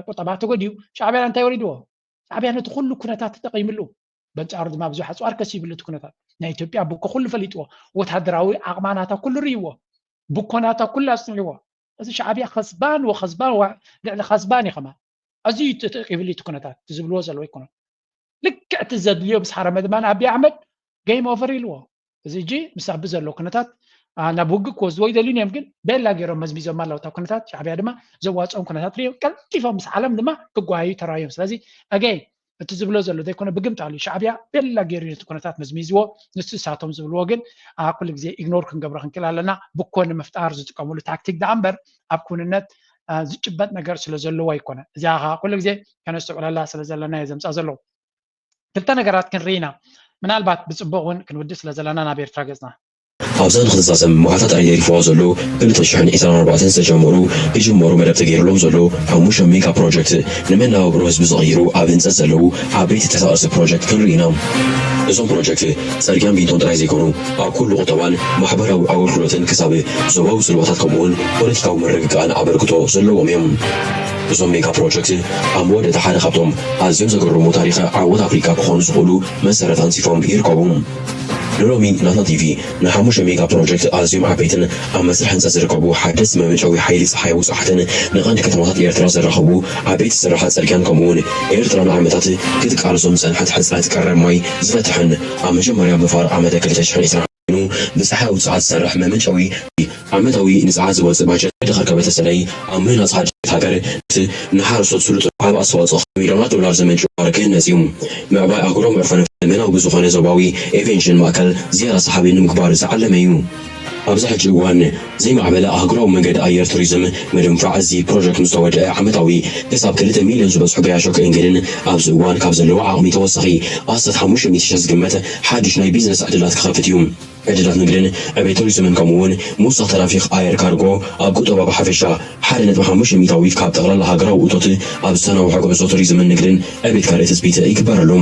ቁጠባ ተጎዲኡ። ሻዕብያ እንታይ ወሪድዎ? ሻዕብያ ነቲ ኩሉ ኩነታት ተጠቂምሉ። በንጻሩ ድማ ብዙሕ ኣጽዋር ከሲብሉ እቲ ኩነታት። ናይ ኢትዮጵያ ብኮ ኩሉ ፈሊጥዎ። ወታደራዊ ዓቕማ ናታ ኩሉ ርእይዎ። ብኮ ናታ ኩሉ ኣጽኒዕዎ። እዚ ሻዕብያ ከዝባን ወኸዝባን ልዕሊ ከዝባን እዩ ከማን። ኣዝዩ ተጠቂምሉ እቲ ኩነታት። እቲ ዝብልዎ ዘለዉ ኣይኮነን። ልክዕ እቲ ዘድልዮ ምስ ሓረመ ድማ ንኣቢ ኣሕመድ game over ኢልዎ። እዚ ሕጂ ምስ ኣቢ ዘሎ ኩነታት ናብ ውግእ ክወስድዎ ይደልዩን እዮም፣ ግን ቤላ ገይሮም መዝሚዞም ኣለዉ። እታ ኩነታት ሻዕብያ ድማ ዘዋፅኦም ኩነታት ሪኦም ቀልጢፎም ምስ ዓለም ድማ ክጓዩ ተራዮም። ስለዚ ኣገይ እቲ ዝብሎ ዘሎ ዘይኮነ ብግምጣሉ ሻዕብያ ቤላ ገይሩ ነቲ ኩነታት መዝሚዝዎ። ንሱ እሳቶም ዝብልዎ ግን ኩሉ ግዜ ኢግኖር ክንገብሮ ክንክእል ኣለና። ብኮ ንምፍጣር ዝጥቀምሉ ታክቲክ ደኣ እምበር ኣብ ኩንነት ዝጭበጥ ነገር ስለ ዘለዎ ኣይኮነ። እዚኣ ከዓ ኩሉ ግዜ ከነስተውዕለላ ስለ ዘለና እየ ዘምፃ ዘለዉ። ክልተ ነገራት ክንርኢ ኢና። ምናልባት ብፅቡቕ እውን ክንውድእ ስለ ዘለና ናብ ኤርትራ ገፅና። ኣብዛ ንክትዛዘም መዓልታት ጥራይ ተሪፍዋ ዘሎ ክልተ ሽሕን ዕስራን ኣርባዕተን ዝተጀመሩ ክጅመሩ መደብ ተገይሩሎም ዘሎ ሓሙሽተ ሜጋ ፕሮጀክት ንመነባብሮ ህዝቢ ዝቕይሩ ኣብ ህንፀት ዘለዉ ዓበይቲ ተሳቐርቲ ፕሮጀክት ክንርኢ ኢና። እዞም ፕሮጀክት ፅርግያን ቢንቶን ጥራይ ዘይኮኑ ኣብ ኩሉ ቁጠባን ማሕበራዊ ኣገልግሎትን ክሳብ ዞባዊ ፅልዋታት ከምኡውን ፖለቲካዊ ምርግጋእን ኣበርክቶ ዘለዎም እዮም። እዞም ሜጋ ፕሮጀክት ኣብ መወዳእታ ሓደ ካብቶም ኣዝዮም ዘገርሙ ታሪኸ ዓወት ኣፍሪካ ክኾኑ ዝኽእሉ መሰረት ኣንፂፎም ይርከቡ። ንሎሚ ናትና ቲቪ ንሓሙሽተ ሜጋ ፕሮጀክት ኣዝዮም ዓበይትን ኣብ መስርሕ ህንፀት ዝርከቡ ሓደስቲ መመንጨዊ ሓይሊ ፀሓይ ውፁዓትን ንቐንዲ ከተማታት ኤርትራ ዘራኸቡ ዓበይቲ ስራሓት ፅርግያን ከምኡውን ኤርትራ ንዓመታት ክትቃለሶም ዝፀንሐት ሕፅረት ቀረብ ማይ ዝፈትሐን ኣብ መጀመርያ ብፋር ዓመተ ክልተ ሽሕን ዕስራን ኮይኑ ብፀሓይ ውፅዓት ዝሰርሕ መመንጨዊ ዓመታዊ ንፀዓት ዝወፅእ ባጀት ድኸርከበ ተሰነይ ኣብ ምህናፅ ሓድሽ ሃገር ንሓረስቶት ስሉጥ ዓብ ኣስተዋፅኦ ሚሊዮናት ዶላር ዘመንጭ ክህነፅ እዩ። ምዕባይ ኣህጉራዊ መዕፈኒ ዘመናዊ ብዝኾነ ዞባዊ ኤቪየሽን ማእከል ዝያዳ ሰሓቢ ንምግባር ዝዓለመ እዩ። ኣብዚ ሕጂ እዋን ዘይማዕበለ ኣህጉራዊ መንገዲ ኣየር ቱሪዝም ምድንፋዕ እዚ ፕሮጀክት ምስ ተወደአ ዓመታዊ ክሳብ ክልተ ሚልዮን ዝበፅሑ ገያሾ ክእንግድን ኣብዚ እዋን ካብ ዘለዎ ዓቕሚ ተወሳኺ ኣስታት ሓሙሽተ ሚእቲ ሽሕ ዝግመት ሓድሽ ናይ ቢዝነስ ዕድላት ክኸፍት እዩ። ዕድላት ንግድን ዕቤት ቱሪዝምን ከምኡ እውን ምውሳኽ ተራፊክ ኣየር ካርጎ ኣብ ቁጠባ ብሓፈሻ ሓደ ነጥቢ ሓሙሽተ ሚእታዊት ካብ ጠቕላላ ሃገራዊ እቶት ኣብ ዝተናውሐ ጉዕዞ ቱሪዝምን ንግድን ዕቤት ካልእ ትፅቢት ይግበረሉ።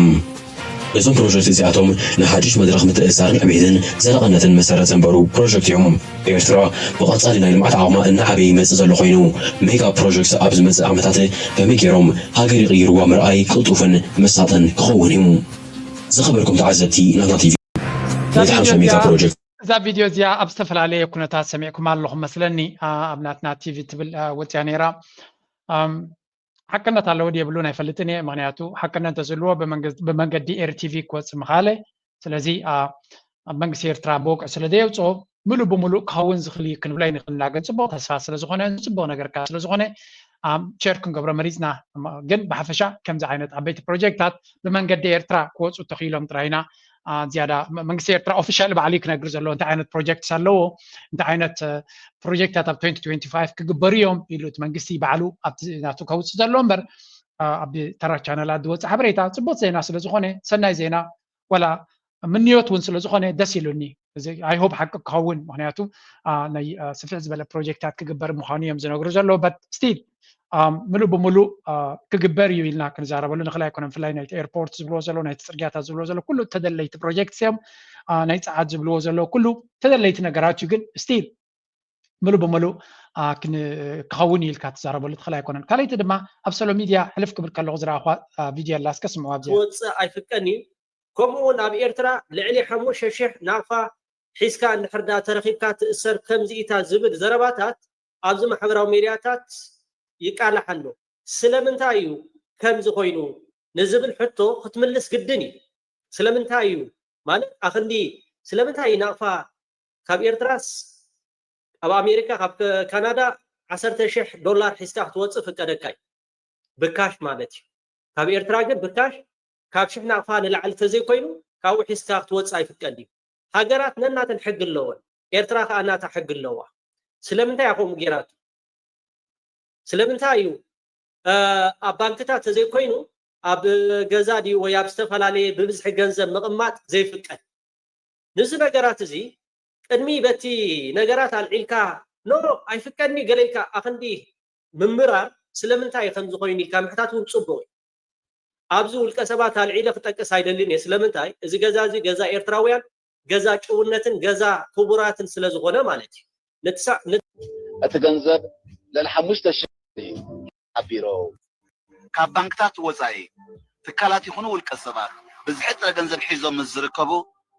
እዞም ፕሮጀክት እዚኣቶም ንሓድሽ መድረኽ ምትእስሳርን ዕቤትን ዘላቕነትን መሰረት ዘንበሩ ፕሮጀክት እዮም። ኤርትራ ብቐጻሊ ናይ ልምዓት ዓቕማ እናዓበየ ይመጽእ ዘሎ ኮይኑ ሜጋ ፕሮጀክት ኣብ ዝመጽእ ዓመታት ከመይ ገይሮም ሃገር ይቕይርዋ ምርኣይ ቅልጡፍን መሳጥን ክኸውን እዩ። ዝኸበርኩም ተዓዘብቲ ናትና ቲቪ ነቲ ሓምሳ ሜጋ ፕሮጀክት እዛ ቪድዮ እዚኣ ኣብ ዝተፈላለየ ኩነታት ሰሚዕኩም ኣለኹም መስለኒ ኣብ ናትና ቲቪ ትብል ወፅያ ነይራ ሓቅነት ኣለዎ ድየብሉን ኣይፈልጥን እየ ምክንያቱ ሓቅነት እንተዝህልዎ ብመንገዲ ኤርቲቪ ክወፅእ ምካለ ስለዚ ኣብ መንግስቲ ኤርትራ ብወግዒ ስለ ዘየውፅኦ ምሉእ ብምሉእ ክኸውን ዝኽእል እዩ ክንብሎ ኣይንኽእልና ግን ፅቡቅ ተስፋ ስለዝኾነ ፅቡቅ ነገር ከዓ ስለዝኾነ ቸር ክንገብሮ መሪፅና ግን ብሓፈሻ ከምዚ ዓይነት ዓበይቲ ፕሮጀክታት ብመንገዲ ኤርትራ ክወፁ ተኽኢሎም ጥራይና ዝያዳ መንግስቲ ኤርትራ ኦፊሻል ባዕሉ ክነግር ዘለዎ እንታይ ዓይነት ፕሮጀክትስ ኣለዎ እንታይ ዓይነት ፕሮጀክታት ኣብ ክግበሩ እዮም ኢሉ እቲ መንግስቲ ባዕሉ ኣብቲ ናቱ ከውፅእ ዘለዎ እምበር ኣብ ተራ ቻነላት ዝወፅእ ሓበሬታ ፅቡቅ ዜና ስለዝኾነ ሰናይ ዜና ወላ ምንዮት እውን ስለዝኾነ ደስ ኢሉኒ። እዚ I hope ሓቂ ክኸውን ምክንያቱ ናይ ስፍሕ ዝበለ ፕሮጀክታት ክግበር ምዃኑ እዮም ዝነግሩ ዘለዉ but still ምሉእ ብምሉእ ክግበር እዩ ኢልና ክንዛረበሉ ንኽእል ኣይኮነን። ብፍላይ ናይቲ ኤርፖርት ዝብልዎ ዘለዉ ናይቲ ፅርግያታት ዝብልዎ ዘለዉ ኩሉ ተደለይቲ ፕሮጀክትስ እዮም። ናይ ፀዓት ዝብልዎ ዘለዉ ኩሉ ተደለይቲ ነገራት እዩ ግን still ምሉእ ብምሉእ ክኸውን እዩ ኢልካ ትዛረበሉ ትኽእል ኣይኮነን። ካልኣይቲ ድማ ኣብ ሶሎ ሚድያ ሕልፍ ክብል ከለኹ ዝረኣኹዋ ቪድዮ ኣላ እስከ ስምዑ ኣብዚኣ። ክወፅእ ኣይፍቀን እዩ። ከምኡ እውን ኣብ ኤርትራ ልዕሊ ሓሙሽተ ሽሕ ናቕፋ ሒዝካ እንድሕር ደኣ ተረኺብካ ትእሰር ከምዚ ኢታ ዝብል ዘረባታት ኣብዚ ማሕበራዊ ሜድያታት ይቃላሕ ኣሎ። ስለምንታይ እዩ ከምዚ ኮይኑ ንዝብል ሕቶ ክትምልስ ግድን እዩ። ስለምንታይ እዩ ማለት ኣኽንዲ ስለምንታይ እዩ ናቕፋ ካብ ኤርትራስ ካብ ኣሜሪካ ካብ ካናዳ ዓሰርተ ሽሕ ዶላር ሒዝካ ክትወፅእ ፍቀደካ እዩ፣ ብካሽ ማለት እዩ። ካብ ኤርትራ ግን ብካሽ ካብ ሽሕ ናቕፋ ንላዕሊ ተዘይኮይኑ ካብኡ ሒዝካ ክትወፅእ ኣይፍቀድ እዩ። ሃገራት ነናተን ሕጊ ኣለወን። ኤርትራ ከዓ ናታ ሕጊ ኣለዋ። ስለምንታይ እያ ከምኡ ገይራቶ? ስለምንታይ እዩ ኣብ ባንክታት ተዘይኮይኑ ኣብ ገዛ ድዩ ወይ ኣብ ዝተፈላለየ ብብዝሒ ገንዘብ ምቕማጥ ዘይፍቀድ? ንዚ ነገራት እዚ ቅድሚ በቲ ነገራት ኣልዒልካ ኖ ኣይፍቀድኒ ገለ ኢልካ ኣኽንዲ ምምራር ስለምንታይ እዩ ከምዚ ኮይኑ ኢልካ ምሕታት እውን ፅቡቅ እዩ። ኣብዚ ውልቀ ሰባት ኣልዒለ ክጠቅስ ኣይደልን እየ። ስለምንታይ እዚ ገዛ እዚ ገዛ ኤርትራውያን ገዛ ጭውነትን ገዛ ክቡራትን ስለ ዝኾነ ማለት እዩ። ንትሳ- ን- እቲ ገንዘብ ልዕሊ ሓሙሽተ ሽሕ እዩ ሓቢሩ። ካብ ባንክታት ወፃኢ ትካላት ይኹኑ ውልቀ ሰባት ብዝሒ ጥረ ገንዘብ ሒዞም ምስ ዝርከቡ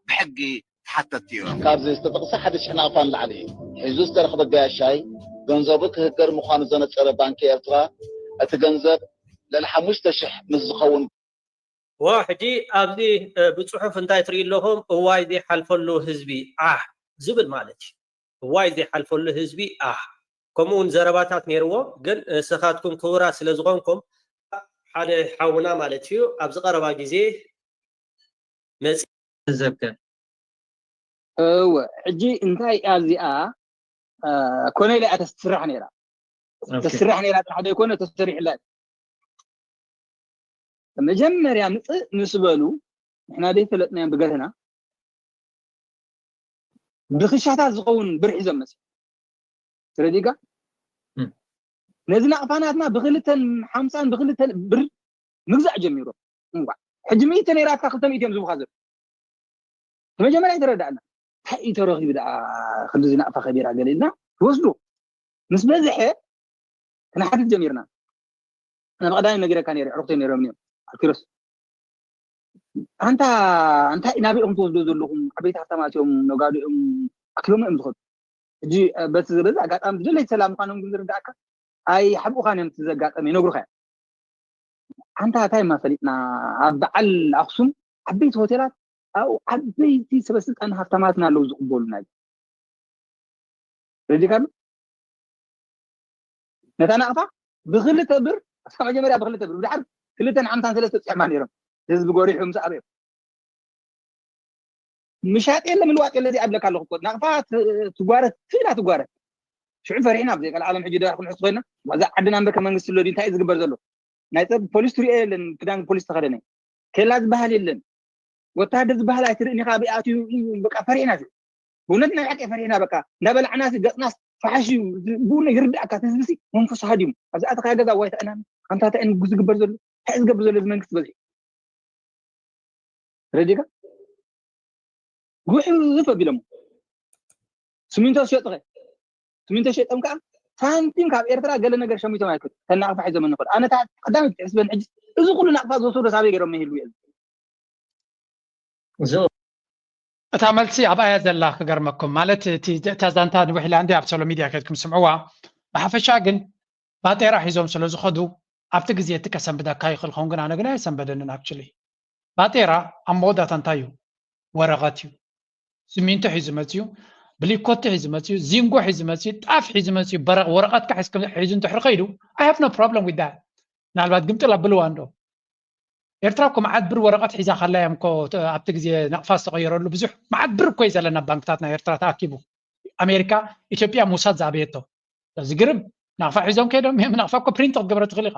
ብሕጊ ተሓተትቲ እዮም። ካብዚ ዝተጠቕሰ ሓደ ሽሕ ናቕፋ ንላዕሊ እዩ። ሒዙ ዝተረኽበ ገያሻይ ገንዘቡ ክህገር ምዃኑ ዘነፀረ ባንኪ ኤርትራ እቲ ገንዘብ ልዕሊ ሓሙሽተ ሽሕ ምስ ዝኸውን ዋ ሕጂ ኣብዚ ብፅሑፍ እንታይ ትርኢ ኣለኹም? እዋይ ዘይሓልፈሉ ህዝቢ ዓሕ ዝብል ማለት እዩ። እዋይ ዘይሓልፈሉ ህዝቢ ዓሕ። ከምኡ እውን ዘረባታት ነይርዎ፣ ግን ንስኻትኩም ክቡራት ስለ ዝኾንኩም ሓደ ሓውና ማለት እዩ ኣብዚ ቀረባ ግዜ መፂ ዘብከ እወ ሕጂ እንታይ እያ እዚኣ ኮነ ኢላ እያ ተስራሕ ነይራ ተስራሕ ነይራ ጥራሕ ዘይኮነ ተሰሪሕላ መጀመርያ ምፅእ ምስ በሉ ንሕና ዘይፈለጥናዮም ብገለና ብክሻታት ዝኸውን ብር ሒዞም መፅእ ስለዚጋ ነዚ ናቕፋናትና ብክልተን ሓምሳን ብክልተን ብር ምግዛእ ጀሚሮም እንኳ ሕጂ ሚእቲ ነይራትካ ክልተ ሚእቲ እዮም ዝቡካ ዘሎ መጀመርያ ይተረዳእና እንታይ እዩ ተረኺቡ ደኣ ክንዲዚ ናቕፋ ከቢራ ገለ ኢልና ትወስዱ ምስ በዝሐ ክንሓትት ጀሚርና ናብ ቀዳሚ ነጊረካ ነይረ ዕሩክተይ ነይሮም እዮም ኣልኪሮስ ኣንታ እንታይ ናበይ ኢኹም ትወስዶ ዘለኹም ዓበይቲ ሃብታማት እዮም ነጋዶ እዮም ኣኪሎም እዮም ዝኸዱ ሕጂ በቲ ዝበዝ ኣጋጣሚ ዝደለይ ሰላም ምዃኖም ግን ዝርዳእካ ኣይ ሓብኡኻን እዮም ዘጋጠመ ይነግሩኻ ኣንታ እንታይ ማ ፈሊጥና ኣብ በዓል ኣክሱም ዓበይቲ ሆቴላት ኣብኡ ዓበይቲ ሰበስልጣን ሃብታማትና ኣለዉ ዝቕበሉና ረዲካ ኣሎ ነታ ናቕፋ ብክልተ ብር እስካ መጀመርያ ብክልተ ብር ብድሓር ክልተን ሓምሳን ሰለስተ ፅሕማ ነይሮም ህዝቢ ጎሪሑ ምስ ኣበዮም ምሻጥ የለ ምልዋጥ የለ እዚኣ እብለካ ኣለኹ እኮ ናቕፋ ትጓረት ትላ ትጓረት ሽዑ ፈሪሕና ብዘይ ቀልዓለም ሕጂ ዶ ክንሕስ ኮይና እዛ ዓድና እምበከ መንግስቲ ኣሎ እንታይ እዩ ዝግበር ዘሎ ናይ ፀብ ፖሊስ ትሪኦ የለን ክዳን ፖሊስ ተኸደነ ኬላ ዝበሃል የለን ወታደር ዝበሃል ኣይትርእን ኢኻ ብኣትዩ በቃ ፈሪሕና ሽዑ ብእውነት ናይ ሓቂ ፈሪሕና በቃ እንዳበላዕና ገፅናስ ፈሓሽ እዩ ብእውነ ይርዳእካ ህዝቢ ሲ መንፈሱ ሃዲሙ ኣብዚ ኣተካ ገዛ ዋይታ ዕናሚ ኣንታ እንታይ እዩ ዝግበር ዘሎ እንታይ እዩ ዝገብር ዘሎ እዚ መንግስቲ በዚ ረዲካ ጉሕፍ ኣቢሎም ስሚንቶ ሸጥኸ ስሚንቶ ሸጦም ከዓ ሳንቲም ካብ ኤርትራ ገለ ነገር ሸሚቶም ኣይክእሉ ተናቕፋ ሒዞም እንኽእል ኣነ ቀዳሚ ትሕስበን ሕጂ እዚ ኩሉ ናቕፋ ዝወሰዶ ሳበይ ገይሮም ይህሉ እየ እታ መልሲ ኣብኣያ ዘላ ክገርመኩም ማለት እታ ዛንታ ንውሕ ኢላ እንዲ ኣብ ሶሎ ሚድያ ከድኩም ስምዕዋ ብሓፈሻ ግን ባጤራ ሒዞም ስለ ዝኸዱ ኣብቲ ግዜ እቲ ከሰንብደካ ይኽእል ኸውን ግን ኣነ ግን ኣየሰንበደንን ኣክቹሊ ባጤራ ኣብ መወዳእታ እንታይ እዩ ወረቐት እዩ ስሚንቶ ሒዙ መፅዩ ብሊኮቲ ሒዙ መፅዩ ዚንጎ ሒዙ መፅዩ ጣፍ ሒዙ መፅዩ ወረቐትካ ሒዙ እንድሕር ከይዱ I have no problem with that ምናልባት ግምጥል ኣብልዋ እንዶ ኤርትራ እኮ መዓት ብር ወረቐት ሒዛ ካላ እዮም እኮ ኣብቲ ግዜ ናቕፋ ዝተቐየረሉ ብዙሕ መዓት ብር እኮ እዩ ዘለና ባንክታት ናይ ኤርትራ ተኣኪቡ ኣሜሪካ ኢትዮጵያ ምውሳድ ዝኣበየቶ እዚ ግርም ናቕፋ ሒዞም ከይዶም እዮም ናቕፋ እኮ ፕሪንት ክትገብሮ ትኽእል ኢኻ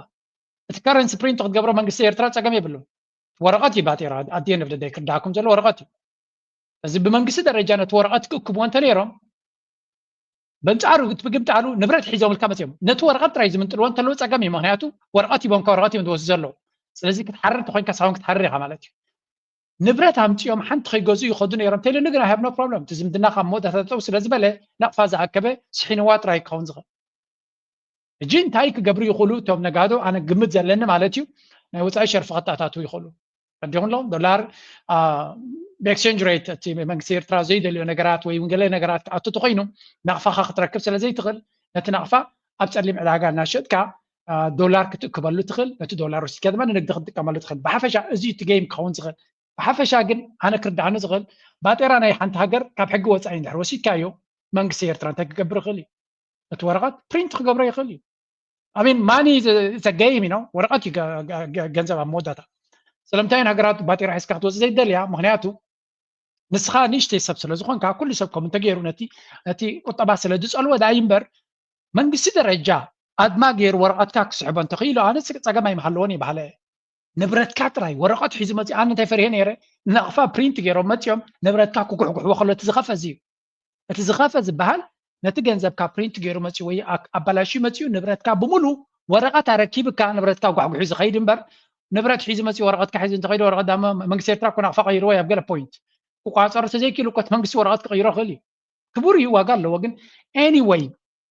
እቲ ከረንሲ ፕሪንት ክትገብሮ መንግስቲ ኤርትራ ፀገም የብሉን ወረቐት እዩ ባጤራ ኣዲየን ፍ ደዳይ ክርዳኩም ዘሎ ወረቐት እዩ እዚ ብመንግስቲ ደረጃ ነቲ ወረቐት ክእክብዎ እንተነይሮም በንጻሩ እቲ ብግምጣሉ ንብረት ሒዞም ኢልካ መፅኦም ነቲ ወረቐት ጥራይ ዝምንጥልዎ እንተለዉ ፀገም እዩ ምክንያቱ ወረቐት ሂቦምካ ወረቐት እዮም ዝወስዱ ዘለዉ ስለዚ ክትሓርር ተኮይንካ ሳውን ክትሓርር ኢኻ ማለት እዩ ንብረት ኣምፅኦም ሓንቲ ከይገዝኡ ይኸዱ ነይሮም ተይሉኒ ግን I have no problem እቲ ዝምድና ካብ መወዳእታ ጠጠው ስለ ዝበለ ናቕፋ ዝኣከበ ስሒንዋ ጥራይ ክኸውን ዝኽእል ሕጂ እንታይ ክገብሩ ይኽእሉ እቶም ነጋዶ ኣነ ግምት ዘለኒ ማለት እዩ ናይ ወፃኢ ሸርፊ ከጣታቱ ይኽእሉ ረዲኹም ኣለኹም ዶላር ብኤክስቸንጅ ሬት እቲ መንግስቲ ኤርትራ ዘይደልዮ ነገራት ወይ ገለ ነገራት ክኣቱ ተኮይኑ ናቕፋኻ ክትረክብ ስለ ዘይትኽእል ነቲ ናቕፋ ኣብ ፀሊም ዕዳጋ እናሸጥካ ዶላር ክትእክበሉ ትኽእል ነቲ ዶላር ወሲድካ ድማ ንንግዲ ክትጥቀመሉ ትኽእል ብሓፈሻ እዚ እቲ ጌም ክኸውን ዝኽእል ብሓፈሻ ግን ኣነ ክርድኣኒ ዝኽእል ባጤራ ናይ ሓንቲ ሃገር ካብ ሕጊ ወፃኢ እንድሕር ወሲድካዮ መንግስቲ ኤርትራ እንታይ ክገብር ይኽእል እዩ? እቲ ወረቐት ፕሪንት ክገብሮ ይኽእል እዩ። ኣሚን ማኒ ተገይም ነው ወረቐት እዩ ገንዘብ ኣብ መወዳእታ። ስለምንታይ ሃገራት ባጤራ ሒዝካ ክትወፅእ ዘይደልያ? ምክንያቱ ንስኻ ንእሽተይ ሰብ ስለ ዝኾንካ ኩሉ ሰብ ከም እንተገይሩ ነቲ ነቲ ቁጠባ ስለ ዝፀልዎ ዳይ እምበር መንግስቲ ደረጃ ኣድማ ገይሩ ወረቐትካ ክስሕቦ እንተኽኢሉ ኣነ ጸገም ኣይምሃለዎን ይበሃለ። ንብረትካ ጥራይ ወረቐት ሒዙ መፂኡ። ኣነ እንታይ ፈሪሄ ነይረ? ናቕፋ ፕሪንት ገይሮም መፂኦም ንብረትካ ክጉሕጉሕዎ ከሎ እቲ ዝኸፈ እዚ እዩ። እቲ ዝኸፈ ዝበሃል ነቲ ገንዘብካ ፕሪንት ገይሩ መፂኡ ወይ ኣባላሽዩ መፂኡ ንብረትካ ብምሉ ወረቐት ኣረኪብካ ንብረትካ ጓሕጉሑ ዝኸይድ እምበር ንብረት ሒዙ መፂኡ ወረቐትካ ሒዙ እንተኸይዱ ወረቐት ዳሞ መንግስቲ ኤርትራ እኮ ናቕፋ ቀይርዎ ኣብ ገለ ፖይንት ክቋፀሩ ተዘይክኢሉ እኮ እቲ መንግስቲ ወረቐት ክቕይሮ ክእል እዩ። ክቡር እዩ፣ ዋጋ ኣለዎ። ግን ኤኒወይ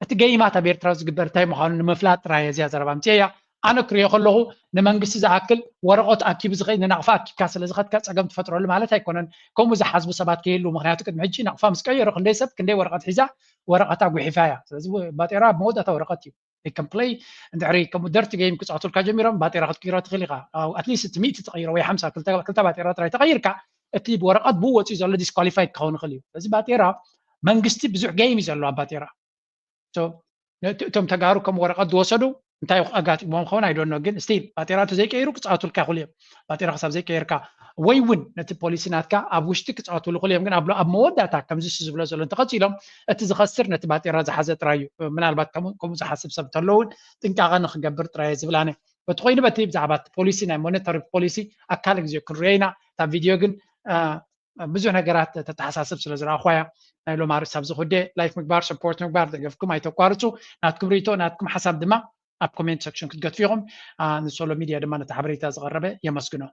እቲ ገይማት ኣብ ኤርትራ ዝግበር እንታይ ምዃኑ ንምፍላጥ ጥራይ እዚኣ ዘረባ ምፅእ እያ። ኣነ ክሪኦ ከለኹ ንመንግስቲ ዝኣክል ወረቐት ኣኪቡ ዝኸይድ ንናቕፋ ኣኪብካ ስለ ዝኸድካ ፀገም ትፈጥረሉ ማለት ኣይኮነን። ከምኡ ዝሓስቡ ሰባት ከይህሉ ምክንያቱ ቅድሚ ሕጂ ናቕፋ ምስ ቀየሩ ክንደይ ሰብ ክንደይ ወረቐት ሒዛ ወረቐታ ጉሒፋ እያ። ስለዚ ባጤራ መወዳእታ ወረቐት እዩ። ከምፕለይ እንድሕሪ ከምኡ ደርቲ ገይም ክፃወቱልካ ጀሚሮም ባጤራ ክትቅይሮ ትኽእል ኢኻ። ኣትሊስት እቲ ሚእቲ ትቐይሮ ወይ ሓምሳ ክልተ ባጤራ ጥራይ ተቐይርካ እቲ ወረቐት ብኡ ወፂኡ ዘሎ ዲስኳሊፋይ ክኸውን ይኽእል እዩ። ስለዚ ባጤራ መንግስቲ ብዙሕ ገይም እዩ ዘለዎ ኣብ ባጤራ። እቶም ተጋሩ ከም ወረቐት ዝወሰዱ እንታይ ኣጋጢሞም ኸውን ኣይዶኖ ግን ስቲል ባጤራ እንተዘይቀይሩ ክፃወቱልካ ይኽእሉ እዮም። ባጤራ ክሳብ ዘይቀየርካ ወይ እውን ነቲ ፖሊሲ ናትካ ኣብ ውሽጢ ክፃወቱሉ ይኽእሉ እዮም። ግን ኣብ መወዳእታ ከምዚ ዝብሎ ዘሎ እንተቐፂሎም እቲ ዝኸስር ነቲ ባጤራ ዝሓዘ ጥራይ እዩ። ምናልባት ከምኡ ዝሓስብ ሰብ እንተሎ እውን ጥንቃቐ ንክገብር ጥራይ ዝብል ኣነ። በቲ ኮይኑ በቲ ብዛዕባ ፖሊሲ ናይ ሞኔታሪ ፖሊሲ ኣካል ግዜ ክንሪኦ ኢና። እታ ቪድዮ ግን ብዙሕ ነገራት ተተሓሳስብ ስለ ዝረኣኹዋ እያ ናይ ሎም ኣርእስቲ ኣብዚ ኩዴ ላይክ ምግባር ሰፖርት ምግባር ደገፍኩም ኣይተቋርፁ። ናትኩም ርእቶ ናትኩም ሓሳብ ድማ ኣብ ኮሜንት ሰክሽን ክትገትፉ ኢኹም። ንሶሎ ሚድያ ድማ ነቲ ሓበሬታ ዝቐረበ የመስግኖ።